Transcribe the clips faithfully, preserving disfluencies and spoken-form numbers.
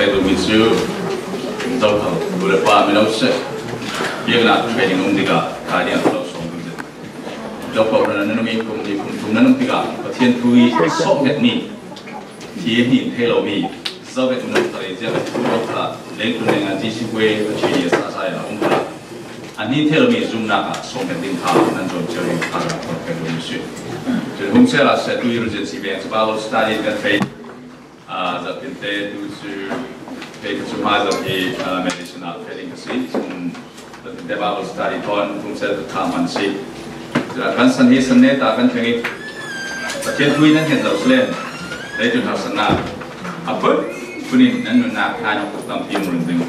Ka duh mi cu Zokhal nu le pa mi lo seh, biaknak training um tikah kai ding a ka lo sawm ding. Zokhal nu nan um i kum ni kum thum nan um tikah Pathian thu i sawh ngetmi, thi a hnin thei lomi, Zokhal nu le pa ziang a thu lo kha, lengkul leng a G C P a thi a sa sa a um kha, a hnin thei lomi zumnak ah sawm nget ding kha nan zuam cio ding kha ka duh mi si. Cun hum seh la seh tu i run zin si veng cu Bible study kan fei. Aa, zarhpin te tu cu kei ka cu hmai zarh hi, aa, medicine ah feh ding ka si. Cun zarhpin te Bible study thawn kum sel ka hman si. Cun kan san hi san ne ta kan thleng i Pathian thu i nan hnget lo si len, leicun harsatnak a phun phun in nan nunnak hna in a tampi mun ding.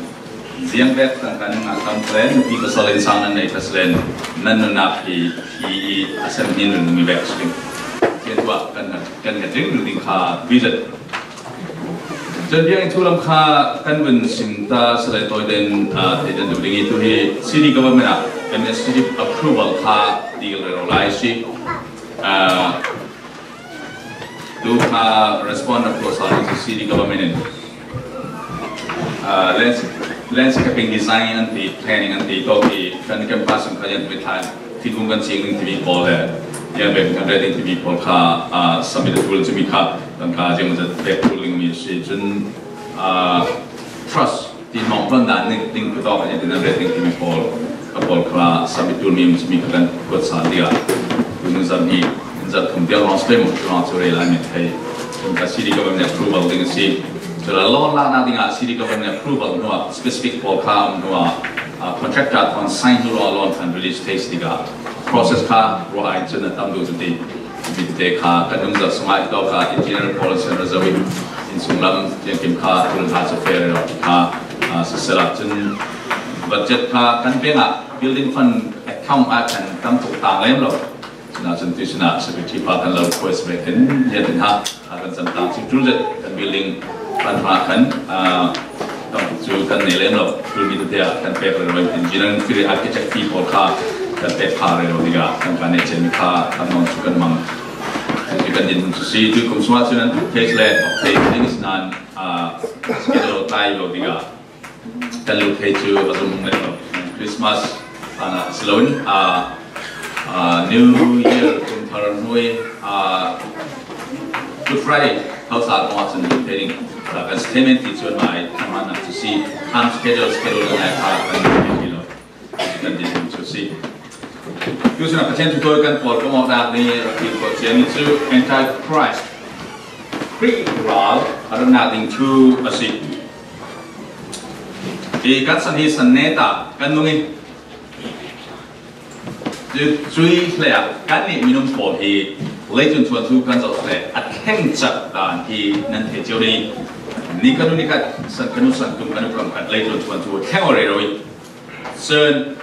Ziang vek tangka nan ngah tam si len, nupi pasal innsang nan nei kha si len, nan nunnak hi, hi i a sem hi nun mi vek si ding. Pathian thu ah kan hnget, kan hnget ding, ding kha vision. Cun biakinn thu lam kha kan vun sim ta si le tawi tein, aa, thei kan duh ding i tu hi city government ah administrative approval kha dil rero lai si. Aa, tu kha respond approach a si city government in, aa, lands-, landscaping design an ti, planning an ti, tawk i kan campus in kha yan mi thai. Thingkung kan cing ding timi pawl le, yan bek kan ret ding timi pawl kha, aa, submit a tul cumi kha, kan kha ziang zat bek tul ding mi si cun, aa, trust, tin mawng hlan dan ding, ding ka tawk a ziang tin nan ret ding timi pawl, ka pawl kha submit tul mi cumi kha kan kuat sa dih a. Tuni zat hi, zat thum tiang launch pei mu, launch rei lai mi thei. Kan kha city government approval ding si. Cun a loan laknak ding a city government approval hnu ah specific pawl kha um hnu ah, aa, contractor thawn sign hnu ah loan khan release thei si tikah process kha ruah ai cun a tam duh cu ti. Mi tete kha kan nungzak sungah i tawk ah engineer pawl an sian zo i innsung lam tiangkim kha thil hna cu fair rero ti kha, aa, siseh ah cun budget kha kan peng ah building fund account ah kan tam tuk tang lem lo. Cun ah cun tuisun ah secretary pa kan lo request ve kan lian hna. Aa, kan cam tang cing ṭul zet kan building fund hna khan, aa, tam tuk cu kan nei lem lo. Ṭul mi tete ah kan pek rero in engineering fee, architect fee pawl kha kan pek kha rero tikah kan ka neih cem mi kha kan nawn cu kan mang. Cucu kan din hmun cu si. Tukum sungah cun an duh thei le thei ding si nan, aa, schedule tlai lo tikah kan lut thei cu a zumh lem lo. Christmas hlan ah si loin, aa, aa, New Year kum thar hnu i, aa, Good Friday hausa kong ah cun lut thei ding. Aa, kan statement ti cu anmah i thanhmannak cu si. Time schedule, schedule kan ngai kha kan lut thei lo. Kan din cu si. Tucun a Pathian thu thawi kan pawl kan awknak ni rak ti ko ciami cu Antichrist, Khrih ral a ratnak ding thu a si. Hi kan san hi san ne ta kan nung i, cu, cui hlei ah kannih minung pawl hi leitlun thuanthu kan zoh le a thleng cak dan hi nan thei cio ni. Ni kanu ni khat, san kanu san tum kanu kam khat leitlun thuanthu thleng aw rero i, cun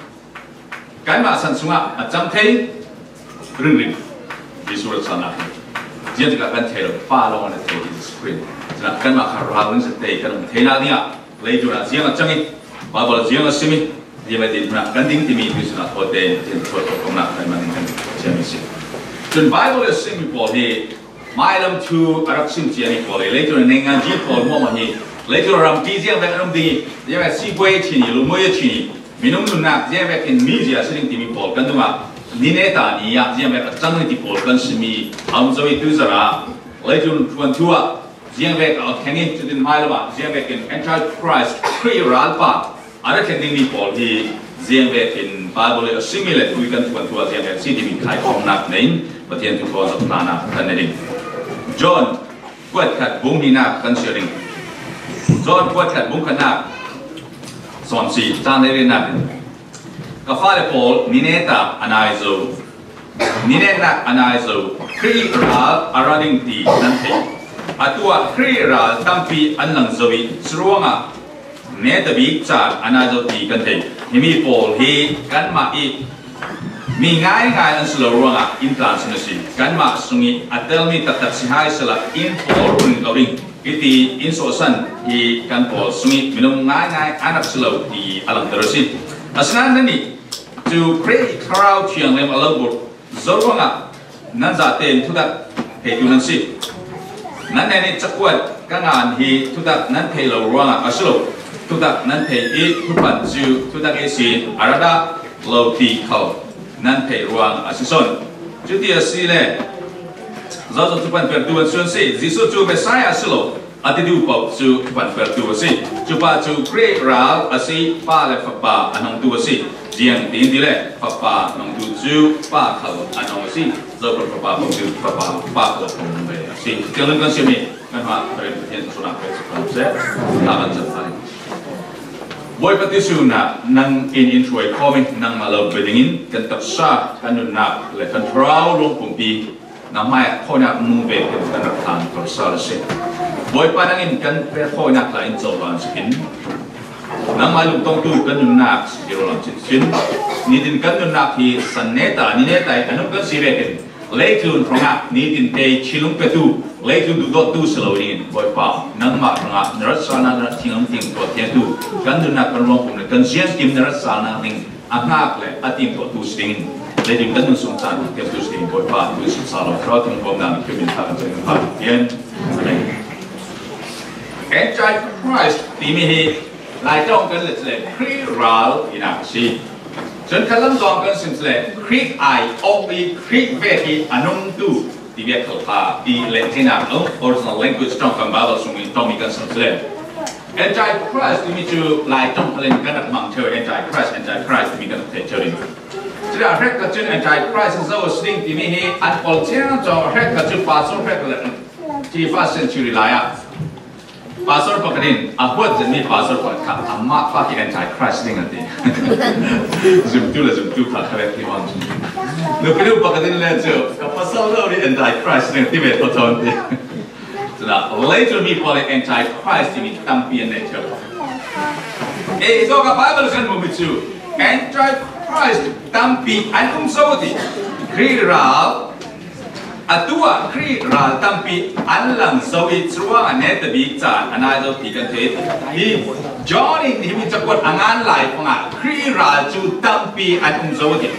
kanmah san sungah a cam thei ringring Jesuh ratsannak hi. Ziah tikah kan thei lo, Pa lawng an thei Jesus Khrih. Cun kanmah kha ral ringring kan um theinak dingah leitlun ah ziang a cang i, Bible ziang a sim i, ziang a din hna kan ding timi tuisun ah thaw tein Pathian thaw thaw kan mah kan thiam i si. Cun Bible a simmi pawl hi mailam thu a rak sim ciami pawl i, leitlun a neingan ji pawl hmuahhmuah hi, leitlun a rampi ziang vek an um ding i, ziang vek sipuai a thin i, lungmuai a thin i, minung nunnak ziang vekin mizia a si ding timi pawl kan dungah ni neta ni ah ziang vek a cang ding ti pawl kan simi a um zo i, tu zarah leitlun thuanthu ah ziang vek a thleng i, cutin hmailam ah ziang vekin Antichrist Khrih ralpa a ra thleng dingmi pawl hi ziang vekin Bible i a simi le tui kan thuanthu ah ziang vek si timi khaikhawmnak nei in Pathian thu thawn hlanah kan ne ding. John kuat khat bung hnihnak kan siar ding. John kuat khat bung khatnak sawn si, cang hleirinak in, ka fale pawl ni neta a nai zo, ni netnak a nai zo, Khrih ral a ra ding ti nan thei. Atu ah Khrih ral tampi an lang zo i, curuangah neta bik caan a nai zo ti kan thei. Himi pawl hi kanmah i mi ngaingai an si lo ruangah in tlan sun a si. Kanmah sung i a telmi taktak si hai sehla in pawl run ko ding. Hiti in sawhsan hi kan pawl sung i minung ngaingai an rak si lo ti a langhter a si. Asinain nannih cu Khrih Thlarau Thianghlim a lo burh zo ruangah nan zaten thutak theitu nan si. Nan nenih cakuat ka ngan hi thutak nan theih lo ruangah a si lo. Thutak nan theih i thupan cu thutak ihsin a ra dah lo ti kho nan theih ruang a si sawn. Cuti a si le, zozo thupan pertu an suan si. Jesuh cu Messiah a si lo a ti duh paoh cu thupan pertu a si. Cupa cu Khrih ral a si, Pa le Fapa a nungtu a si. Ziang tiin ti le Fapa nungtu cu Pa khal a nung a si. Zokhal Fapa paoh cu Fapa, Pa khal a nung ve a si. Tiang nan kan siam i kan hma Pathian sunak pe cu kan seh. Ta kan zat lai. Bawipa, tuihsun ah nang in in hruai khawm i nangmah lo bia dingin kan taksa, kan nunnak le kan thlarau lung pumpi nang hmaiah thawinak nung ve kan kan rak tlan kar sal a si. Bawipa, nang in kan pe thawinak tla in cohlan sikin nangmah lungtongtu kan nunnak si ti lo lam chin chin. Nitin kan nunnak hi san neta, ni neta i a nung kan si vekin leitlun hrangah nitin te thinlung petu, leitlun duhdawttu si lo dingin Bawipa, nangmah hrangah na ratsalnak, na rathiang lam ting tuah thiangtu kan nunnak, kan ruangpum le kan ziangkim na ratsalnak ding a hngak le a timtuahtu si dingin leitlun kan nun sung caan tiamtu si dingin Bawipa, tu sin sa lo thlarau thingkawmnak in kan min thla kan cang kan Pathian. Amen. Antichrist timi hi Lai ṭawng kan let le Khrih ral tinak a si. Cun khalam tlawng kan sim le Khrih ai awk i Khrih vek i a nungtu ti bia khal kha i let theinak a um. Original language ṭawng kan Bible sung i ṭawngmi kan sim le Antichrist timi cu Lai ṭawng khal in kan rak mang ṭheu, Antichrist, Antichrist timi kan rak theih ṭheu ding. Cudah hrekkhat cun Antichrist zo a si ding timi hi an pawl ciang cawng hrekkhat cu pastor hrekkhat le first century lai ah pastor pakhat in a huat zetmi pastor pakhat kha amah pa khi Antichrist ding a ti. Zumtu le zumtu kha kha vek ti hmang. Nupi nu pakhat in le cu ka pasal lo nih Antichrist ding a ti ve thotho an ti. Cucaah leitlun mi pawl in Antichrist timi tampi an neih ṭheu. Eh, hi tawk ah Bible kan hmuhmi cu Antichrist tampi an um zo ti. Khrih ral, atu ah Khrih ral tampi an lang zo i curuangah netabik caan a nai zo ti kan thei. Hi John in himi cakuat a ngan lai fangah Khrih ral cu tampi an um zo ti.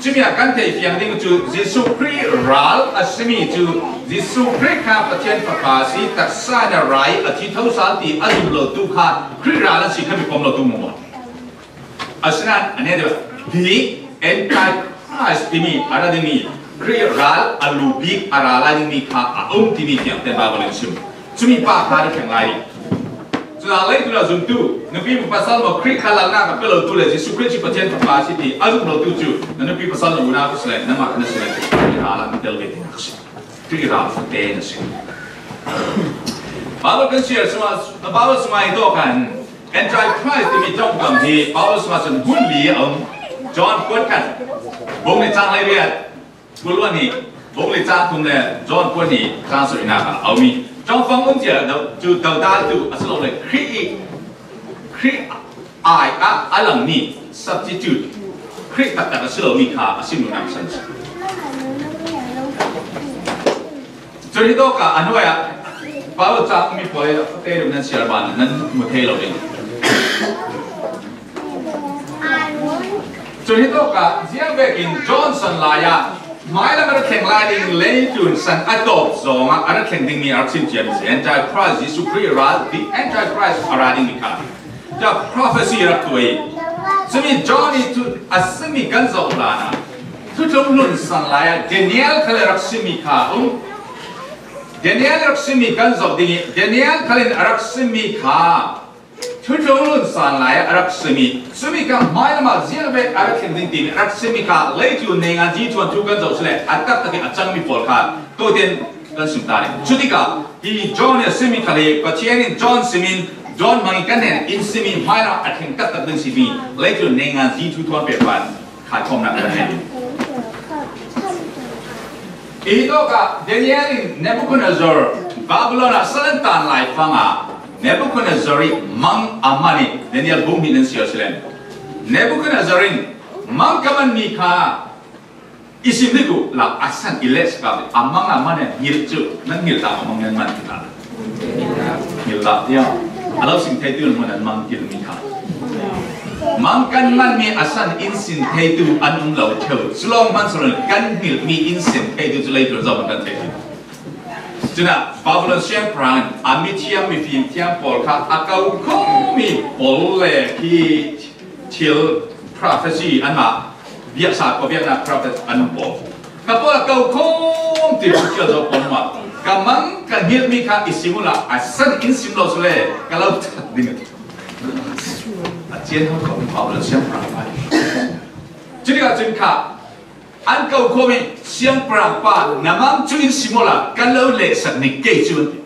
Cumi ah kan theih fiang ding cu Jesuh Khrih ral a simi cu Jesuh Khrih kha Pathian Fapa a si, taksa in a ra i a thi tho sal ti a zumh lotu kha Khrih ral an si kha mi pom lotu maw? Asinain a nih the Antichrist timi a ra dingmi Khrih ral a lu bik a ra lai dingmi kha a um timi fiang tein Bible in sim. Cumi pa kha a thleng lai ding. Cucaah leitlun a zumtu nupi pasal maw, Khrih kha lalnak a pe lotu le Jesuh Khrih cu Pathian Fapa a si ti a zumh lotu cu na nupi pasal na unau si le nangmah na si le Khrih ral ah na tel ve tinak a si. Khrih ral fate na si. Bible kan siar sungah, Bible sungah hi dawh kan Antichrist timi ṭongkam hi Bible sungah cun hmun li a um. John kuat kan bung ni cang hleiriat, Kul hnih, bung li cang thum le John kul hnih cang sarihnak ah a um i, ṭongfang um cia cu dodaltu a si lo le Khrih i, Khrih ai ah a langmi substitute, Khrih taktak a si lomi kha a sim nunnak san si. Cun hi tawk ah a hnuai ah Paulo ca mi pawl i a fate deuh nan siar ban nan hmu thei lo ding. Cun hi tawk ah ziang vekin John san lai ah hmailam a ra thleng lai ding leitlun san a tawp zong ah a ra thleng dingmi a rak sim ciami si. Antichrist, Jesuh Khrih ral, the Antichrist a ra dingmi kha. Tua prophecy rak tuah i, cumi John i thu a simi kan zoh hlan ah Thuthlung Hlun san lai ah Daniel khal a rak simi kha um. Daniel rak simi kan zoh ding i, Daniel khal in a rak simi kha Thuthlung Hlun san lai ah a rak simi, cumi kha hmailam ah ziang vek a rak thleng ding timi a rak simi kha leitlun neingan zi ṭuan thu kan zoh si le a taktak i a cangmi pawl kha tuah tein kan sim ta ding. Cutikah hi John i a simi khal hi Pathian in John simin John hmang i kan hnen in simi hmailam a thleng taktak ding simi leitlun neingan zi thu ṭuan pek pan khaikhawmnak kan nei. Hi tawk ah Daniel in Nebuchadnezzar Babylon ah san an tan lai fang ah Nebuchadnezzar i mang a man i Daniel bung hnih nan siar si le Nebuchadnezzar in mang ka manmi kha i sim dik uh la a san i leh si ka a mang a man a hngilh cu nan hngilh ta a mang nan man ti ta. Hngilh ta tiang a lo sim theitu nan hmun an mang kilmi kha. Mang kan manmi a san in sin theitu an um lo ṭheu. Culawng hman sawlin kan hngilhmi in sin theitu cu leitlun zohhmanh kan thei ti. Cun ah Babylon siangpahrang in a mithiam mifim thiam pawl kha a ko khawmi pawl le khi thil prophecy anmah biaksa ko biaknak prophet an pawl kha pawl a ko khawm ti cu thial zo pawl mah ka mang ka hngilhmi kha i sim uhla a san in sim lo cu le ka lo ṭhat ding a ti. A cian ho ko Babylon siangpahrang pa. Cutikah cun kha an ko khawmi siangpahrang pa na mang cu in sim uhla kan lo lehsak ning kei cu an ti.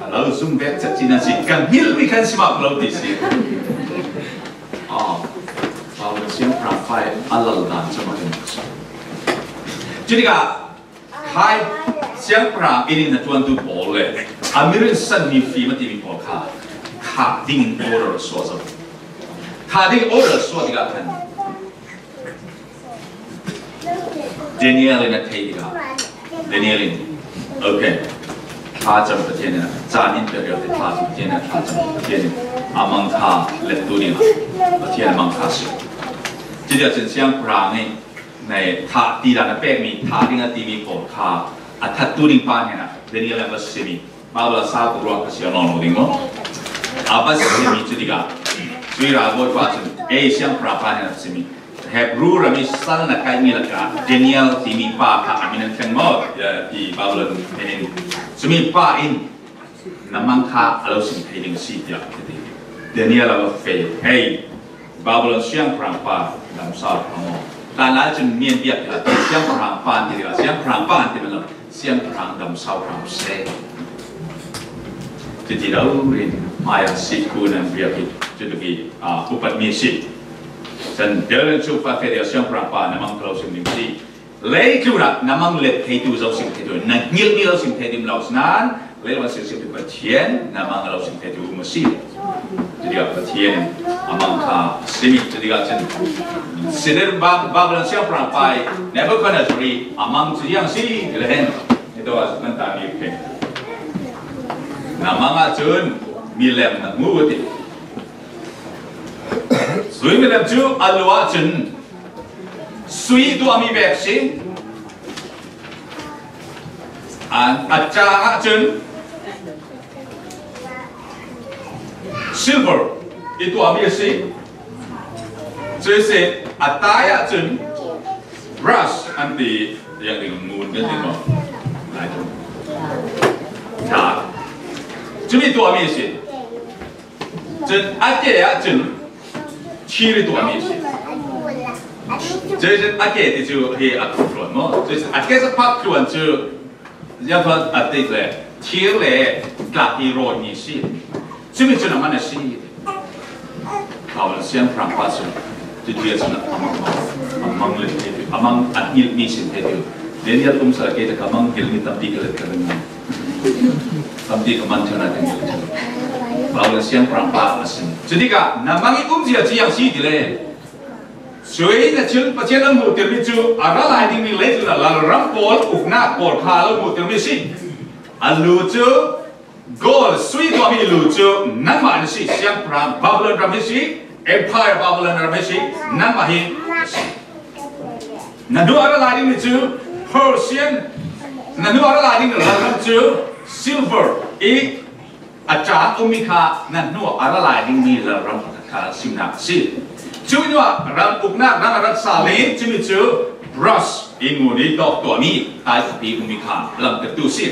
Ka lo zum vek cat cin an si, kan hngilhmi khan sim ah ka lo ti si. Ah, Babylon siangpahrang pa i a lal dan cu a kan si. Cutikah khai siangpahrang in na ṭuantu pawl le a mirin san mifim a timi pawl kha khah dingin order suah zo. Khah dingin order suah tikah khan Daniel in a theih tikah Daniel in, okay, thlacam Pathian in a caan in pe rih ti, thlacam Pathian in a thlacam Pathian in a mang kha lettu ding Pathian a mang kha a si. Cuti ahcun siangpahrang nih thah tidan a pekmi, thah ding a timi pawl kha a thattu ding pa hnenah Daniel in a va simi, Baibal a sau tuk ruang kha siang nawn lo ding maw? A va simi cu tikah, cuih ralbawi pa cun, ei siangpahrang pa hnenah a simi, Hebru ram i sal na kaihmi lakah Daniel timi pa kha a min an thleng maw? Ti Baibal nih in, cumi pa in na mang kha a lo sim thei ding a si, tiah a ti. Daniel a va feh, hei, Babylon siangpahrang pa damsau hram aw. Hlan lai cun mi an biak tikah siangpahrang pa an ti tikah siangpahrang pa an ti lo, siangpahrang damsau hram seh. Titi rori in hmaiah si kun an biak hi, cutuk i, aa, upatmi si. Cun Daniel cu fa feh tikah siangpahrang pa na mang ka lo sim ding si. Leitlun ah na mang let theitu zo sim theitu, na hngilhmi lo sim theitu lo si nain, leitlun a sim simtu Pathian na mang a lo sim theitu um a si. Cutikah Pathian in a mang kha a simi, cutikah cun Sidir Ba-, Babylon siangpahrang pa i Nebuchadnezzar i a mang cu ziang si ti le hen, hi to ah kan tami phe. Na mang ahcun milem na hmu a ti. Sui milem cu a lu ahcun sui tuahmi bek si. A, a cang ahcun silver i tuahmi a si. Cuihsin a tai ahcun brass an ti, riang ding ngun kan ti maw? Lai tu. Thla. Cumi tuahmi a si. Cun a ke ahcun thir i tuahmi a si. Cuihsin a ke ti cu hi a kutluan maw? Cuihsin a ke sakphak tluan cu ziangtluan a ti le thir le tlak i rawimi a si. Cumi cun a man a si. Kau le siangpahrang pa cu cuti ahcun a mang, a mang let theitu, a mang a hngilhmi sin theitu. Daniel um sal a ke ka mang hngilhmi tampi ka let ka ring. Tampi ka man ṭhan ah ka hngilh ṭhan. Kau le siangpahrang pa a si. Cutikah na mang i umzia cu ziang si ti le. Sui na cun Pathian a hmuhtermi cu a ra lai dingmi leitlun ah lalram pawl, uknak pawl kha a lo hmuhtermi a si. A lu cu Gold, sui tuahmi lu cu nangmah na si, siangpahrang Babylon ram hi si, Empire Babylon ram hi si, nangmah hi na si. Na hnu a ra lai dingmi cu Persian, na hnu a ra lai ding ram cu silver i a cang ummi kha na hnu a ra lai dingmi lalram pakhat kha simnak a si. Cu hnuah ram uknak ram a rak sal i cumi cu brass i ngun i tawk tuahmi tai khuapi ummi kha langhtertu a si.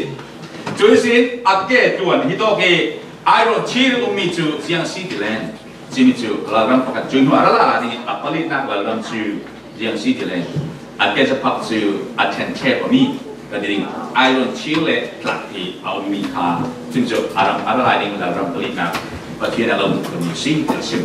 Cuihsin a ke tuan hi tawk i iron thir ummi cu ziang si ti len, cumi cu lalram pakhat cu hnu a ra lai ding i a palinak lalram cu ziang si ti len, a ke zaphak cu a ṭhen ṭhep awmi ka ti ding iron thir le tlak hi a ummi kha cumi cu a ram a ra lai ding lalram palinak Pathian a lo hmuh kami si ti a sim.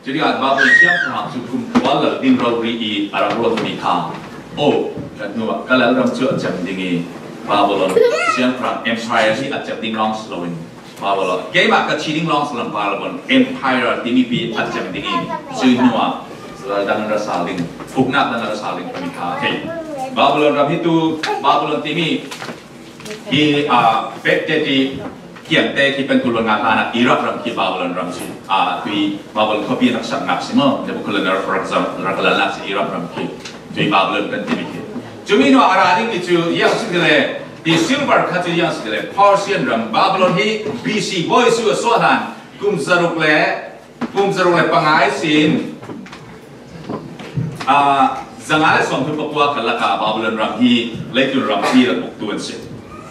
Cutikah Babylon siangpahrang cu kum kua lal ding rori i a rak ruatmi kha, aw, ka hnuah ka lalram cu a cem ding i, Babylon siangpahrang empire hi a cem ding lawng si loin, Babylon, keimah ka thi ding lawng si lo, Babylon empire timi pi a cem ding i, cu hnuah lal dang ra sal ding, uknak dang ra sal ding timi kha a thei. Babylon ram hi tu, Babylon timi hi, aa, Baghdad i kiangte khi kan kul nga hlan ah Iraq ram khi Babylon ram si, aa, tui Babylon khuapi rak saknak si maw, Nebuchadnezzar rak zam, rak lalnak si Iraq ram khi, tui Babylon kan timi khi. Cumi hnuah a ra dingmi cu ziang si ti le, Ti silver kha chu ziang si le, Persian ram Babylon hi B C Bawisu a suah hlan kum zaruk le, kum zaruk le panga sin, a, zanga le sawmthum pakua kal laka Babylon ram hi leitlun ram hi rak buktu an si.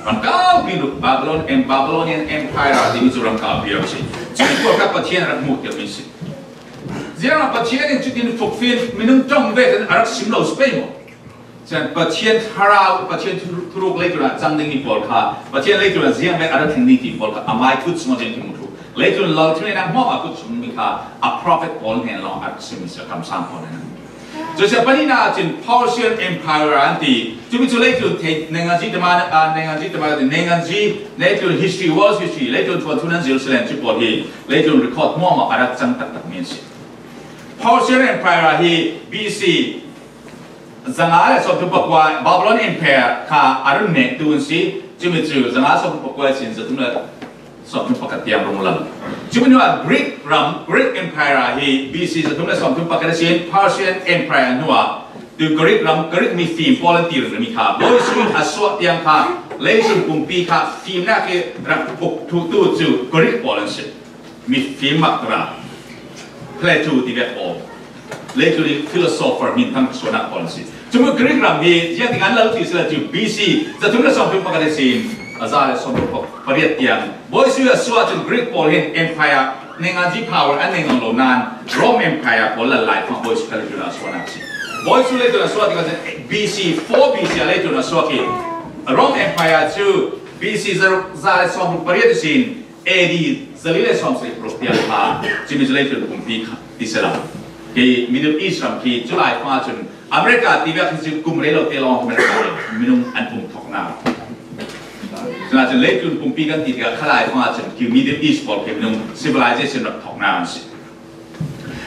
Ram kau pi lu Babylon, em, Babylonian Empire a timi chu ram kau pi ram si. Chu pawl kha Pathian rak mu tir mi si. Ziang a Pathian in chutin fukfin minung tong ve kan a rak sim lo si pei maw. Chan Pathian Thlarau, Pathian thu-, thuruk leitlun a chang ding mi pawl kha, Pathian leitlun a ziang ve a rak thing ding ti pawl kha, a mai kut sung a ziang ki mu thu. Leitlun lal thil na hmawm a kut sung mi kha, a prophet pawl hnen long a rak sim mi si a kamsang pawl hnen. Chu sia pani na chin Persian Empire an ti, chu mi chu leitlun thei, nengan ji tema, a, nengan ji tema, nengan ji, leitlun history, world history, leitlun thuan thunan Jerusalem chu pawl hi, leitlun record hmawm a rak chang tak tak mi si. Persian Empire hi B C zanga le sawmthum pakua Babylon Empire kha a run nek tu an si, chu mi chu zanga sawmthum pakua sin zathum le sawmthum pakhat tiang rung lal. Chu mi nua Greek ram, Greek Empire hi B C zathum le sawmthum pakhat sin, Persian Empire nua tu Greek ram, Greek mi fim pawl an ti rung mi kha. Bawisu a suah tiang kha, leitlun pumpi kha, fim na ki rak puk thu tu chu Greek pawl an si. Mi fim mak ra. Plato ti vek pawl. Leitlun philosopher min thang suan a pawl si. Chu mi Greek ram hi, ziang ti kan lal ti si la chu B C zathum le sawmthum pakhat sin, a za le sawmthum pakhat pariat tiang. Bawisu a suah chun Greek pawl hin empire, nengan ji power an neng lo nan, Rome Empire pawl la lai pang Bawisu kha leitlun a suan a si. Bawisu leitlun a suah ti kan B C four B C a leitlun a suah ki. Rome Empire chu B C za, za le sawmthum pariat sin, A D zali le sawmsarih paruk tiang kha, chu mi chu leitlun pumpi kha, ti si la. Kei Middle East ram khi, chu lai pang chun, America ti vek khi chu kum rei lo te long America le, minung an pum thok na. Chu na chun leitlun pumpi kan ti tiang kha lai pang chun, ki Middle East pawl khi minung civilization rak thok na an si.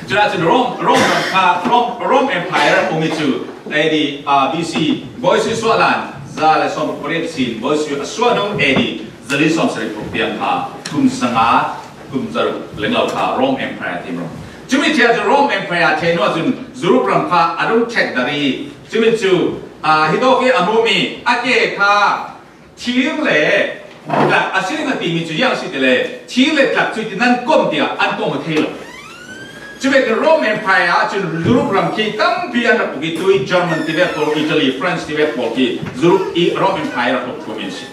Chu na chun Rome, Rome ram kha, Rome, Rome Empire um mi chu, A D, ah, B C, Bawisu suah lan, za le sawm pariat sin, Bawisu a suah nung A D, zali sawmsarih paruk tiang kha, kum sanga, kum zaruk leng lo kha, Rome Empire ti Rome. Chu mi chia chu Rome Empire thei nua chun, Europe ram kha, a rung thek dari. Chu mi chu, ah, hi dawk i a mu mi, a ke kha, thir le tlak a si ding a ti mi chu ziang si ti le, thir le tlak chu ti nan kom tia an kom a thei lo. Chu ve ka Rome Empire a chun Europe ram khi tampi an rak puk i tui German ti vek pawl, Italy, France ti vek pawl khi Europe i Rome Empire rak puk thu min si.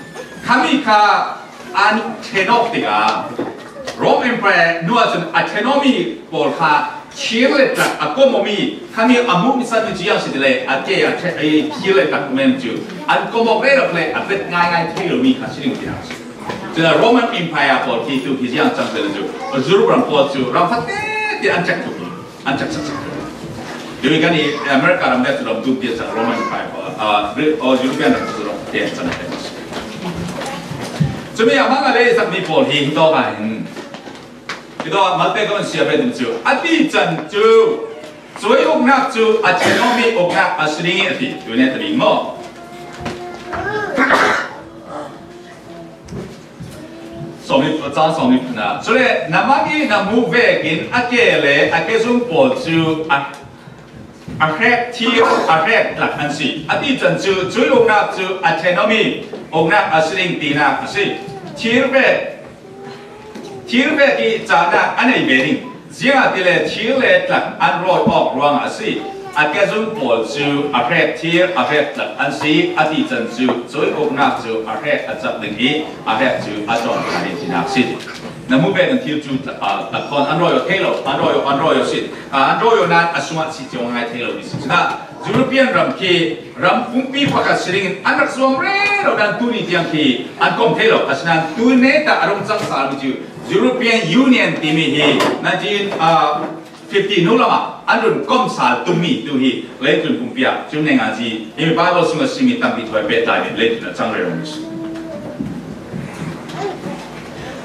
Khami kha an thenok tika Rome Empire nua chun a thenomi pawl kha thir le tlak a kom mi, khami a mu mi san mi chu ziang si ti le, a ke a the-, a thir le tlak men chu an kom awk rei rak le, a vet ngai ngai thei lo mi kha si ding ti na si. Chu na Roman Empire pawl khi tu khi ziang chang te le chu, Europe ram pawl chu ram fate ti an chak tu, an chak chak chak. Yui kan i America ram vet chu ram tu ti chang Roman Empire pawl, ah, Brit-, oh, European ram chu ram te chang te. Chu mi a mang a le sak mi pawl hi to ka hin. Kidawh a malte kawm an sia ve ding chu. A ti chan chu, chuai uknak chu a thenomi uknak a si ding a ti. Tuni a ti ding maw? Sawmli, chang sawmli na. Chule, na mang i na mu vekin a ke le a ke zung pawl chu a, a hrek thir, a hrek tlak an si. A ti chan chu, chuai uknak chu a thenomi uknak a si ding tinak a si. Thir ve Thir vek i cahnak a nei ve ding. Ziangahtile thir le tlak an rawi awk ruangah a si. A kezung pawl cu a hrek thir, a hrek tlak an si, a ti can cu cuih uknak cu a hrek a cak ding i a hrek cu a cawn ta ding tinak si. Na hmu vek in thir cu tla-, aa, tlak thawn an rawi aw thei lo, an rawi aw, an rawi aw si. Aa, an rawi aw nain a sungah si cio ngai thei lo mi si. Sinah European ram khi ram pumpi pakhat si dingin an rak zuam rero nan tuni tiang khi an kom thei lo. Asinain tuni ta a rung cang sal mi cu European Union timi hi nineteen fifty nu lamah an run kom sal tummi tu hi leitlun pumpi ah cun neinga ci himi Bible sungah simi tampi thuai pehtlai in leitlun a cang rero mi si.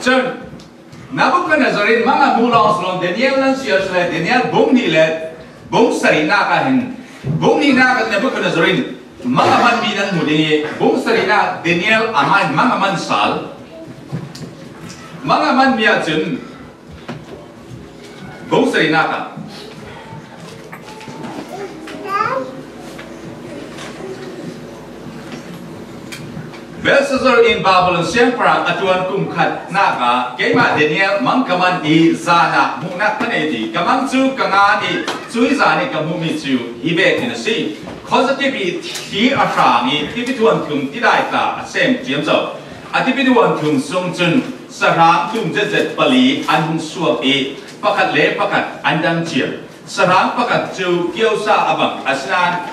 Cun Nebuchadnezzar in manga mu lawng si lo, Daniel nan siar si le, Daniel bung hnih le bung sarihnak ah hin, bung hnihnak ah Nebuchadnezzar in manga manmi nan hmu ding i, bung sarihnak Daniel amah in manga man sal, manga manmi ah cun, bung sarihnak ah, Belshazzar in Babylon siangpahrang a ṭuan kum khatnaka keimah Daniel mang ka man i zanah hmuhnak ka nei ti ka mang cu ka ngan i cui zan i ka hmuhmi cu hi vekin a si. Khawzatip i thi a hrang i tipi thuanthlung tidai tla a sem ciamco. A tipi thuanthlung sung cun sahrang tum zetzet pali an hung suak i pakhat le pakhat an dang ciam. Sahrang pakhat cu kiosa a bang, asinain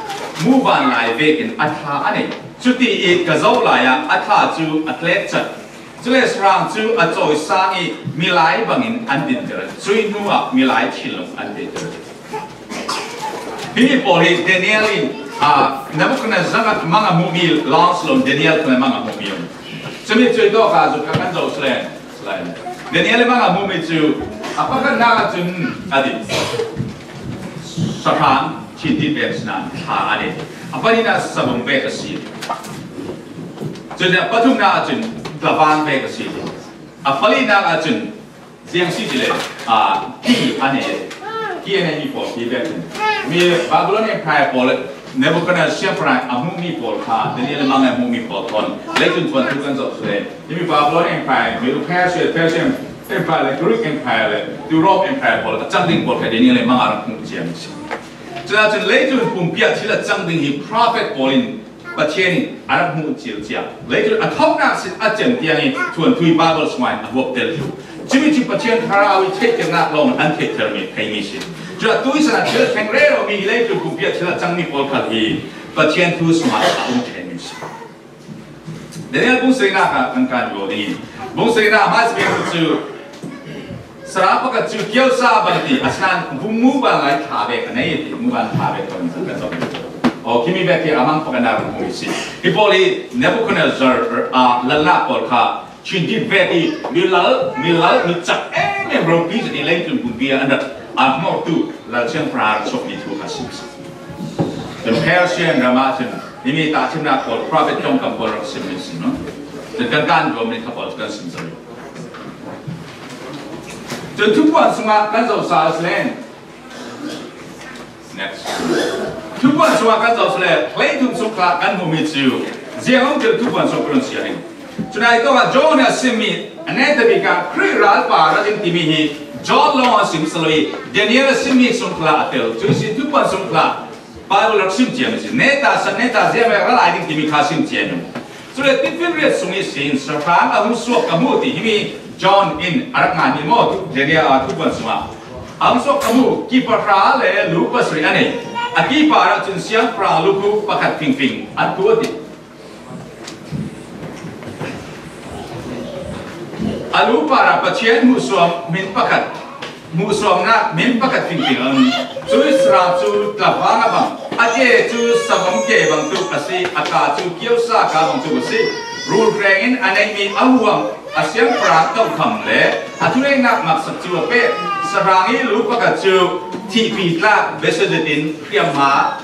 muvanlai vekin a thla a nei. Cuti i ka zoh lai ah a thla cu a tlekcat. Cule sahrang cu a cawisang i milai bangin an dinter. Cui hnuah milai thinlung an peter. Himi pawl hi Daniel in, aa, Nebuchadnezzar mang a hmuhmi lawng si lo, Daniel khan mang a hmuhmi um. Cumi cui tawk ah zuk kan zoh selen. Daniel i mang a hmuhmi cu a pakhatnak ahcun a dik. Sahrang thintit vek asinain thla a nei. A pahnihnak savung vek a si. Cun a pathumnak ahcun tlavang vek a si. A palinak ahcun ziang si ti le, aa, ti a nei. Ti a neimi pawl ti vek. Mi Babylon Empire pawl le Nebuchadnezzar siangpahrang a hmuhmi pawl kha Daniel i mang a hmuhmi pawl thawn leitlun thawn thu kan zoh selen. Himi Babylon Empire, Medo-Persia, Persian Empire le Greek Empire le Europe Empire pawl a cang ding pawl kha Daniel i mang a rak hmuh ciami si. Cucaah cun leitlun pumpi ah thil a cang ding hi prophet pawl in Pathian in a rak hmuh cil cia. Leitlun a thawknak sin a cem tiang i thuanthu i Bible sungah in a huap tel cu. Cumi cu Pathian thlarau i theihternak lawng an theihtermi theimi si. Cucaah tuisan ah thil a thleng rero mi hi leitlun pumpi ah thil a cangmi pawl khal hi Pathian thu sungah a um theimi si. Daniel bung sarihnak ah kan kan ko ding. Bung sarihnak hmaisabik cu sahrang pakhat cu kiosa bang ti, asinain muvanlai thla bek a nei ti, muvanlai thla bek kan kan zong. Aw, khimi bek hi a mang pakhatnak hmuh si. Hi pawl hi Nebuchadnezzar, aa, lalnak pawl kha thintit vek i milal, milal, mi cak em em ropi zat i leitlun pumpi ah an rak a hmawktu lal siangpahrang a rak suakmi thu kha si. Cun Persian ram ah cun himi tahṭhimnak pawl, prophet ṭongkam pawl rak sim min sim lo. Cun kan kan duam nih kha pawl kan sim zo. Cun thupuan sungah kan zoh sal selen. Next. Thupuan sungah kan zoh selen, hleithum sung kha kan hmuhmi cu ziang um tel thupuan sungah kan siang. Cunai tawngah John a simmi a neta bik ah Khrih ralpa ra ding timi hi John lawng a sim salo i Daniel a simmi sung kha a tel. Cu si thupuan sung kha Bible rak sim ciami si. Neta san neta ziahmeh ral ai ding timi kha sim ciami. Cule tifinriat sung ihsin sahrang a hung suak ka hmu ti himi John in a rak nganmi maw? Daniel a thupuan sungah a hung suak ka hmu, kip pahra le lu pasarih a nei. A kip parah cun siangpahrang lukhu pakhat fingfing an tuah ti. A lu parah Pathian hmuhsuam min pakhat, hmuhsuamnak min pakhat fingfing a um. Cui sahrang cu tlavang a bang, a ke cu savang ke bangtuk a si, a ka cu kiosa ka bangtuk a si. Rulhreng in a neihmi a huam, a siangpahrang tokham le a thuneihnak maksak cu a peh. Sahrang i lu pakhat cu thihpi tlak besedit in hriamhma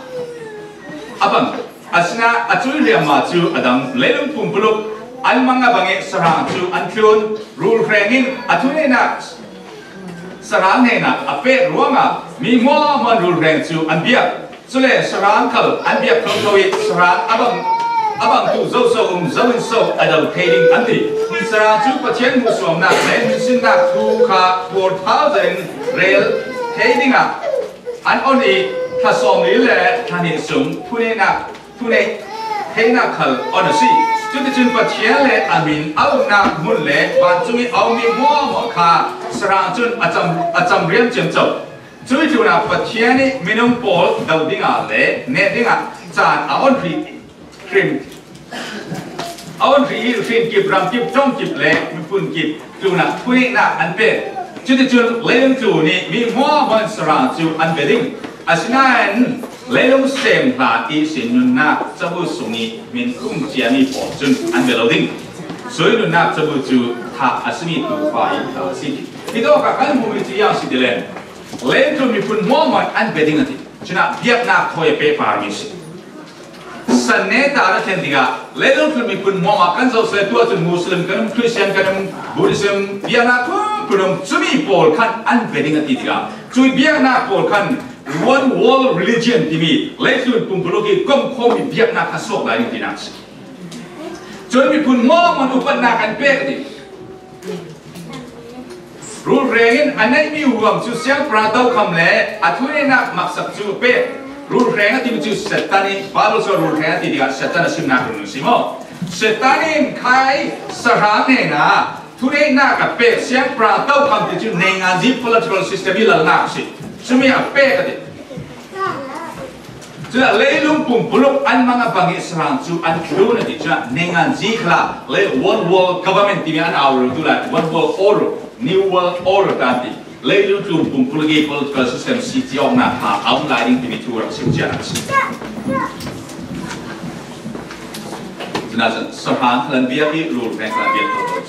a bang. Asinain a cui hriamhma cu a dang. Leilung pumpuluk an mang a bang i sahrang cu an thlun. Rulhreng in a thuneihnak sahrang hnenah a pek ruangah mi hmuahhmuah rulhreng cu an biak. Cule sahrang khal an biak thotho i sahrang a bang, a bangtu zoso um zo in so a do thei ding an ti. Sahrang cu Pathian hmuhsuamnak le hminsinnak thu kha four thousand rel thei dingah an on i thla sawmli le thla hnih sung thuneihnak, thuneih theihnak khal on a si. Cuticun Pathian le a min a umnak hmun le vancung i a ummi hmuahhmuah kha sahrang cun a cam, a cam riam ciamco. Cui tlunah Pathian i minung pawl do dingah le neh dingah caan a on hrih hrim, a on hrih i hrin kip, ram kip, ṭong kip le miphun kip tlunah thuneihnak an pek. Cuticun leilung tlun i mi hmuahhmuah in sahrang cu an bia ding. Asinain leilung sem hlan ihsin nunnak cabu sung i min khum ciami pawl cun an bia lo ding. Sui nunnak cabu cu thah a simi tuufa i thah a si ti. Hi tawkah kan hmuhmi cu ziang si ti len, leilung tlun miphun hmuahhmuah in an bia ding a ti. Cunah biaknak thawi a pehparmi si. San neta na thlen tikah leilung tlun miphun hmuahhmuah kan zoh seh, tuah cun Muslim kan um, Christian kan um, Buddhism, biaknak phunphun um, cumi pawl khan an bia ding a ti tikah, cui biaknak pawl khan one world religion timi leitlun pumpuluk i komkhawmmi biaknak kha suak lai ding tinak si. Cun miphun mawngmawng upatnak an pek dih. Rulhreng in a neihmi huam cu siangpahrang tokham le a thuneihnak maksak cu a pek. Rulhreng a timi cu Satan i, Baibal cu rulhreng a ti tikah Satan a simnak run si maw? Satan in khai sahrang hnenah thuneihnak a pek, siangpahrang tokham ti cu neinganzi political system i lalnak a si. Cumi a pek a ti. Cun leilung pumpuluk an mang a bang i sahrang cu an tlun a ti. Cun neinganzi khalah le one world government timi an au tu lai, one world order, new world order ta an ti. Leilung tlun pumpuluk i political system si ci awknak kha a um lai ding timi thu rak si cianak si. Cun sahrang khalan biak i rulhreng khalan biak ko. Cun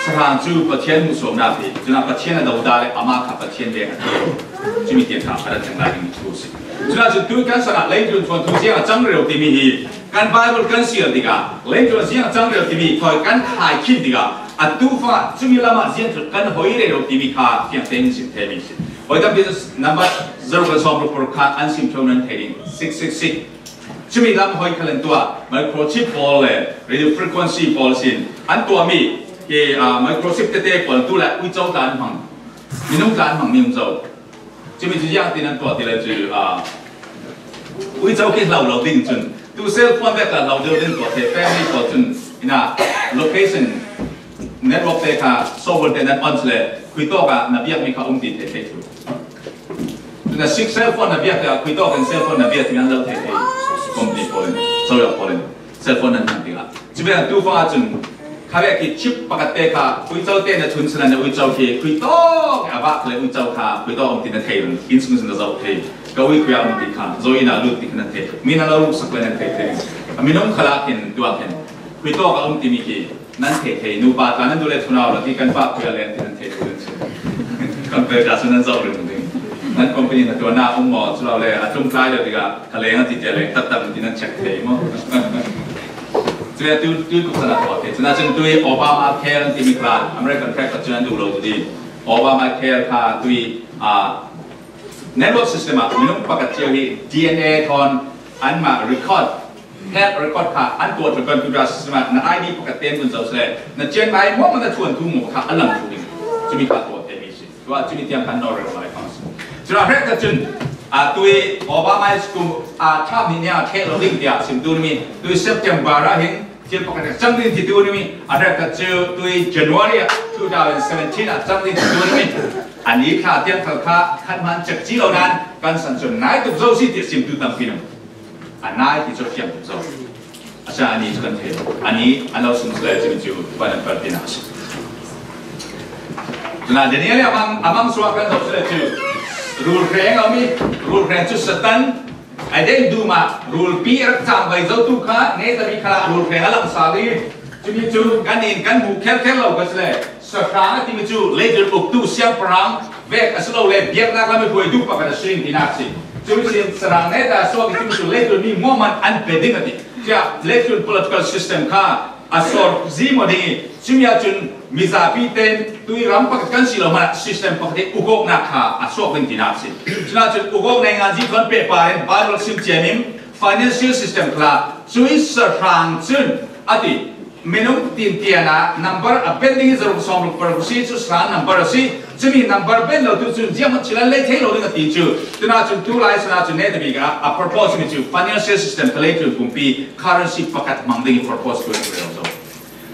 sahrang cu Pathian hmuhsuamnak hi, cun Pathian a doda le amah kha Pathian veng a ti. Cumi tiang kha a rak thleng lai ding thu si. Cun cun tu kan sang ah leitlun thuanthu ziang a cang rero timi hi kan Baibal kan siar tikah, leitlun ziang a cang rero timi khawi kan khai khin tikah, atu fangah cumi lamah ziang cu kan hoi rero timi kha fiang tein sim thei mi si. Hoi tampi cu nambat zaru kan sawm rukpur kha an sim ṭheo nan thei ding. Six six six. Cumi lam hoi khal an tuah, microchip pawl le radio frequency pawl sin an tuahmi hi, aa, microchip tete pawl tu le uico tla an hmang, minung tla an hmang mi um zo. Cumi cu ziang tin an tuah ti le cu, aa, uico khi hlo lo ding cun tu cell phone vek ah hlo deuh ding tuah te, family pawl cun ina location network te kha software te nan on le khui tawk ah na biakmi kha um ti thei thei cu. Na six cell phone na biak tikah, khui tawk in cell phone na biak tikah an lo thei thei. Company pawl in, soya pawl in cell phone nan hman tikah. Cumi tu fangah cun khavek hi chip pakhat te kha khui co te na thun sila na ui co khi khui tawk a vak le ui co kha khui tawk um ti na thei run. Inn sung sin na zoh thei. Ka ui khui a um ti kha zo inn a lut ti kha na thei. Mi na lo ruk sak le na thei thei. A minung khalah khin tuak khin khui tawk a um timi khi nan thei thei, nupa tla nan duh le thunau lo ti kan pa khui a leng ti nan thei thei nan si. Kan pe ka su nan zoh ring ding. Nan company na tuan na um maw, cu lo le a tlung tlai lo tikah ka leng a ti tia leng tak tak ti nan check thei maw? Cu le tu tu tu sana tuah thei. Cun a cun tu i Obama Care an timi kha American Track ka cun an duh lo tu di. Obama Care kha tu i, ah, network system ah minung pakhat cio hi D N A thawn anmah record, health record kha an tuah ṭhut kan tu ṭa system ah na I D pakhat tein vun zoh sile na cian lai maw na thuan thu maw kha a lang thu ding. Cumi kha tuah te mi si. Tua cumi tiang kan nawl rero lai kha si. Cun a hrek ka cun, a, tu i Obama i skum, a, Trump hi nia a ṭheh lo ding tiah sim tu mi. Tu i September ah hin thil pakhat a cang ding ti tu mi. A hrek ka cu tu i January ah two thousand seventeen ah cang ding ti tu mi. Ani thla tiang khal kha khan hman cek ci lo nan kan san cun nai tuk zo si tiah sim tu tampi nung. A nai ti cu fiang tuk zo. A ca ani cu kan thei lo. Ani an lo sung sile cun cu pan an par tinak a si. Tuna Daniel i a mang, a mang suak kan zo sile cu rulhreng a mi, rulhreng cu Satan, a dei dum ah rulpi a rak cang vai zo tu kha, ne tami kha rulhreng a lang sa ding. Cumi cu kan in kan hmuh kher kher lo ka sile. Sahrang a timi cu leitlun uktu siangpahrang vek a si lo le biaknak lam i hruaitu pakhat a si ding tinak si. Cumi sin sahrang neta suak i timi cu leitlun mi muahman an pe ding a ti. Cia leitlun political system kha a sor zi maw ding i cumi ahcun mizapi tein tui ram pakhat kan si lo hmanh ah system pakhat i ukawknak kha a suak ding tinak si. Cunah cun ukawk neinganzi thawn pehpar in Bible sim ciamin financial system kha cui sahrang cun a ti. Minung tintian ah number a ben ding i zaruk sawm ruk paruk si cu sran number a si. Cumi number ben lo tu cun zianghmanh chilan lei thei lo ding a ti cu. Tunah cun tu lai sanah cun neta bik ah a propose mi cu financial system ka leitlun pumpi currency pakhat hmang ding i propose tu a rel zo.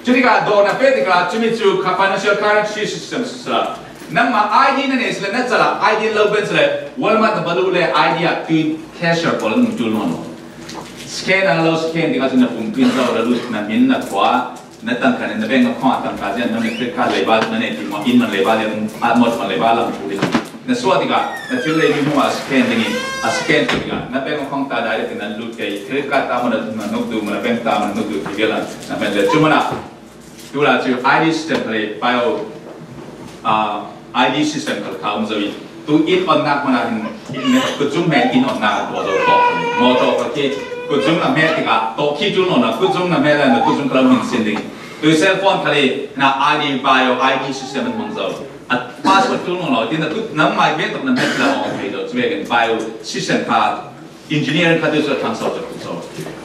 Cutikah dawr na peh tikah cumi cu kha financial currency system si sila. Nangmah I D na nei sila na calah I D lo ben sila Walmart na balu le I D ah tui cashier pawl an tul nawn lo. Scan an lo scan tikah cun na pumpi in zo, na lut, na min, na khua, na tangka, na bank account tangka zian, na credit card leiba na nei ti maw, inn man leiba le, a mawṭaw man leiba lam thu ding. Na suah tikah na thil lei hmuh a scan ding i, a scan tu tikah na bank account ta direct in an lut kei, credit card ta maw na nuk duh maw, na bank ta maw na nuk duh ti vial an na hmet le. Cu hmanh ah tu lai cu I D system kha le bio, ah, I D system kha kha um zo i, tu inn onnak hmanh ah hin kutzung hmeh inn onnak a tuah zo tawh. Mawṭaw kha khi kutzung na hmeh tikah tawh khi ṭul nawn lo, kutzung na hmeh le na kutzung kha lo hin sin ding. Tu cell phone kha le na I D bio I D system an hmang zo. A password ṭul nawn lo, tin na kut nangmah bia tuk na hmeh le awng thei zo. Cu vekin bio system kha engineer kha tu cu a ṭhangso tuk zo.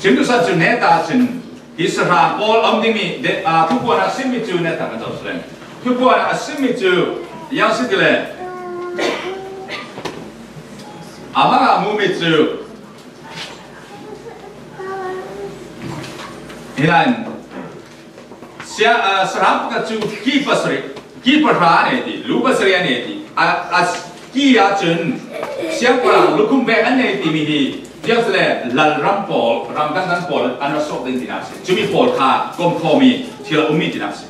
Cun tu sa cu neta cun Hi sahrang pawl a um ding mi, de, a, Thupuan a sim mi cu, neta kan zoh selen. Thupuan a sim mi cu, yang si ti le. A mang a mu mi cu. Hinan, sia, a, sahrang pakhat cu ki pasarih, ki pahra an ei ti, lu pasarih an ei ti. A, a, ki ahcun siangpahrang lukhum vek an nei timi hi, ziang si le lalram pawl, ram dangdang pawl an rak sawh ding tinak si. Cumi pawl kha komkhawmi thil a ummi tinak si.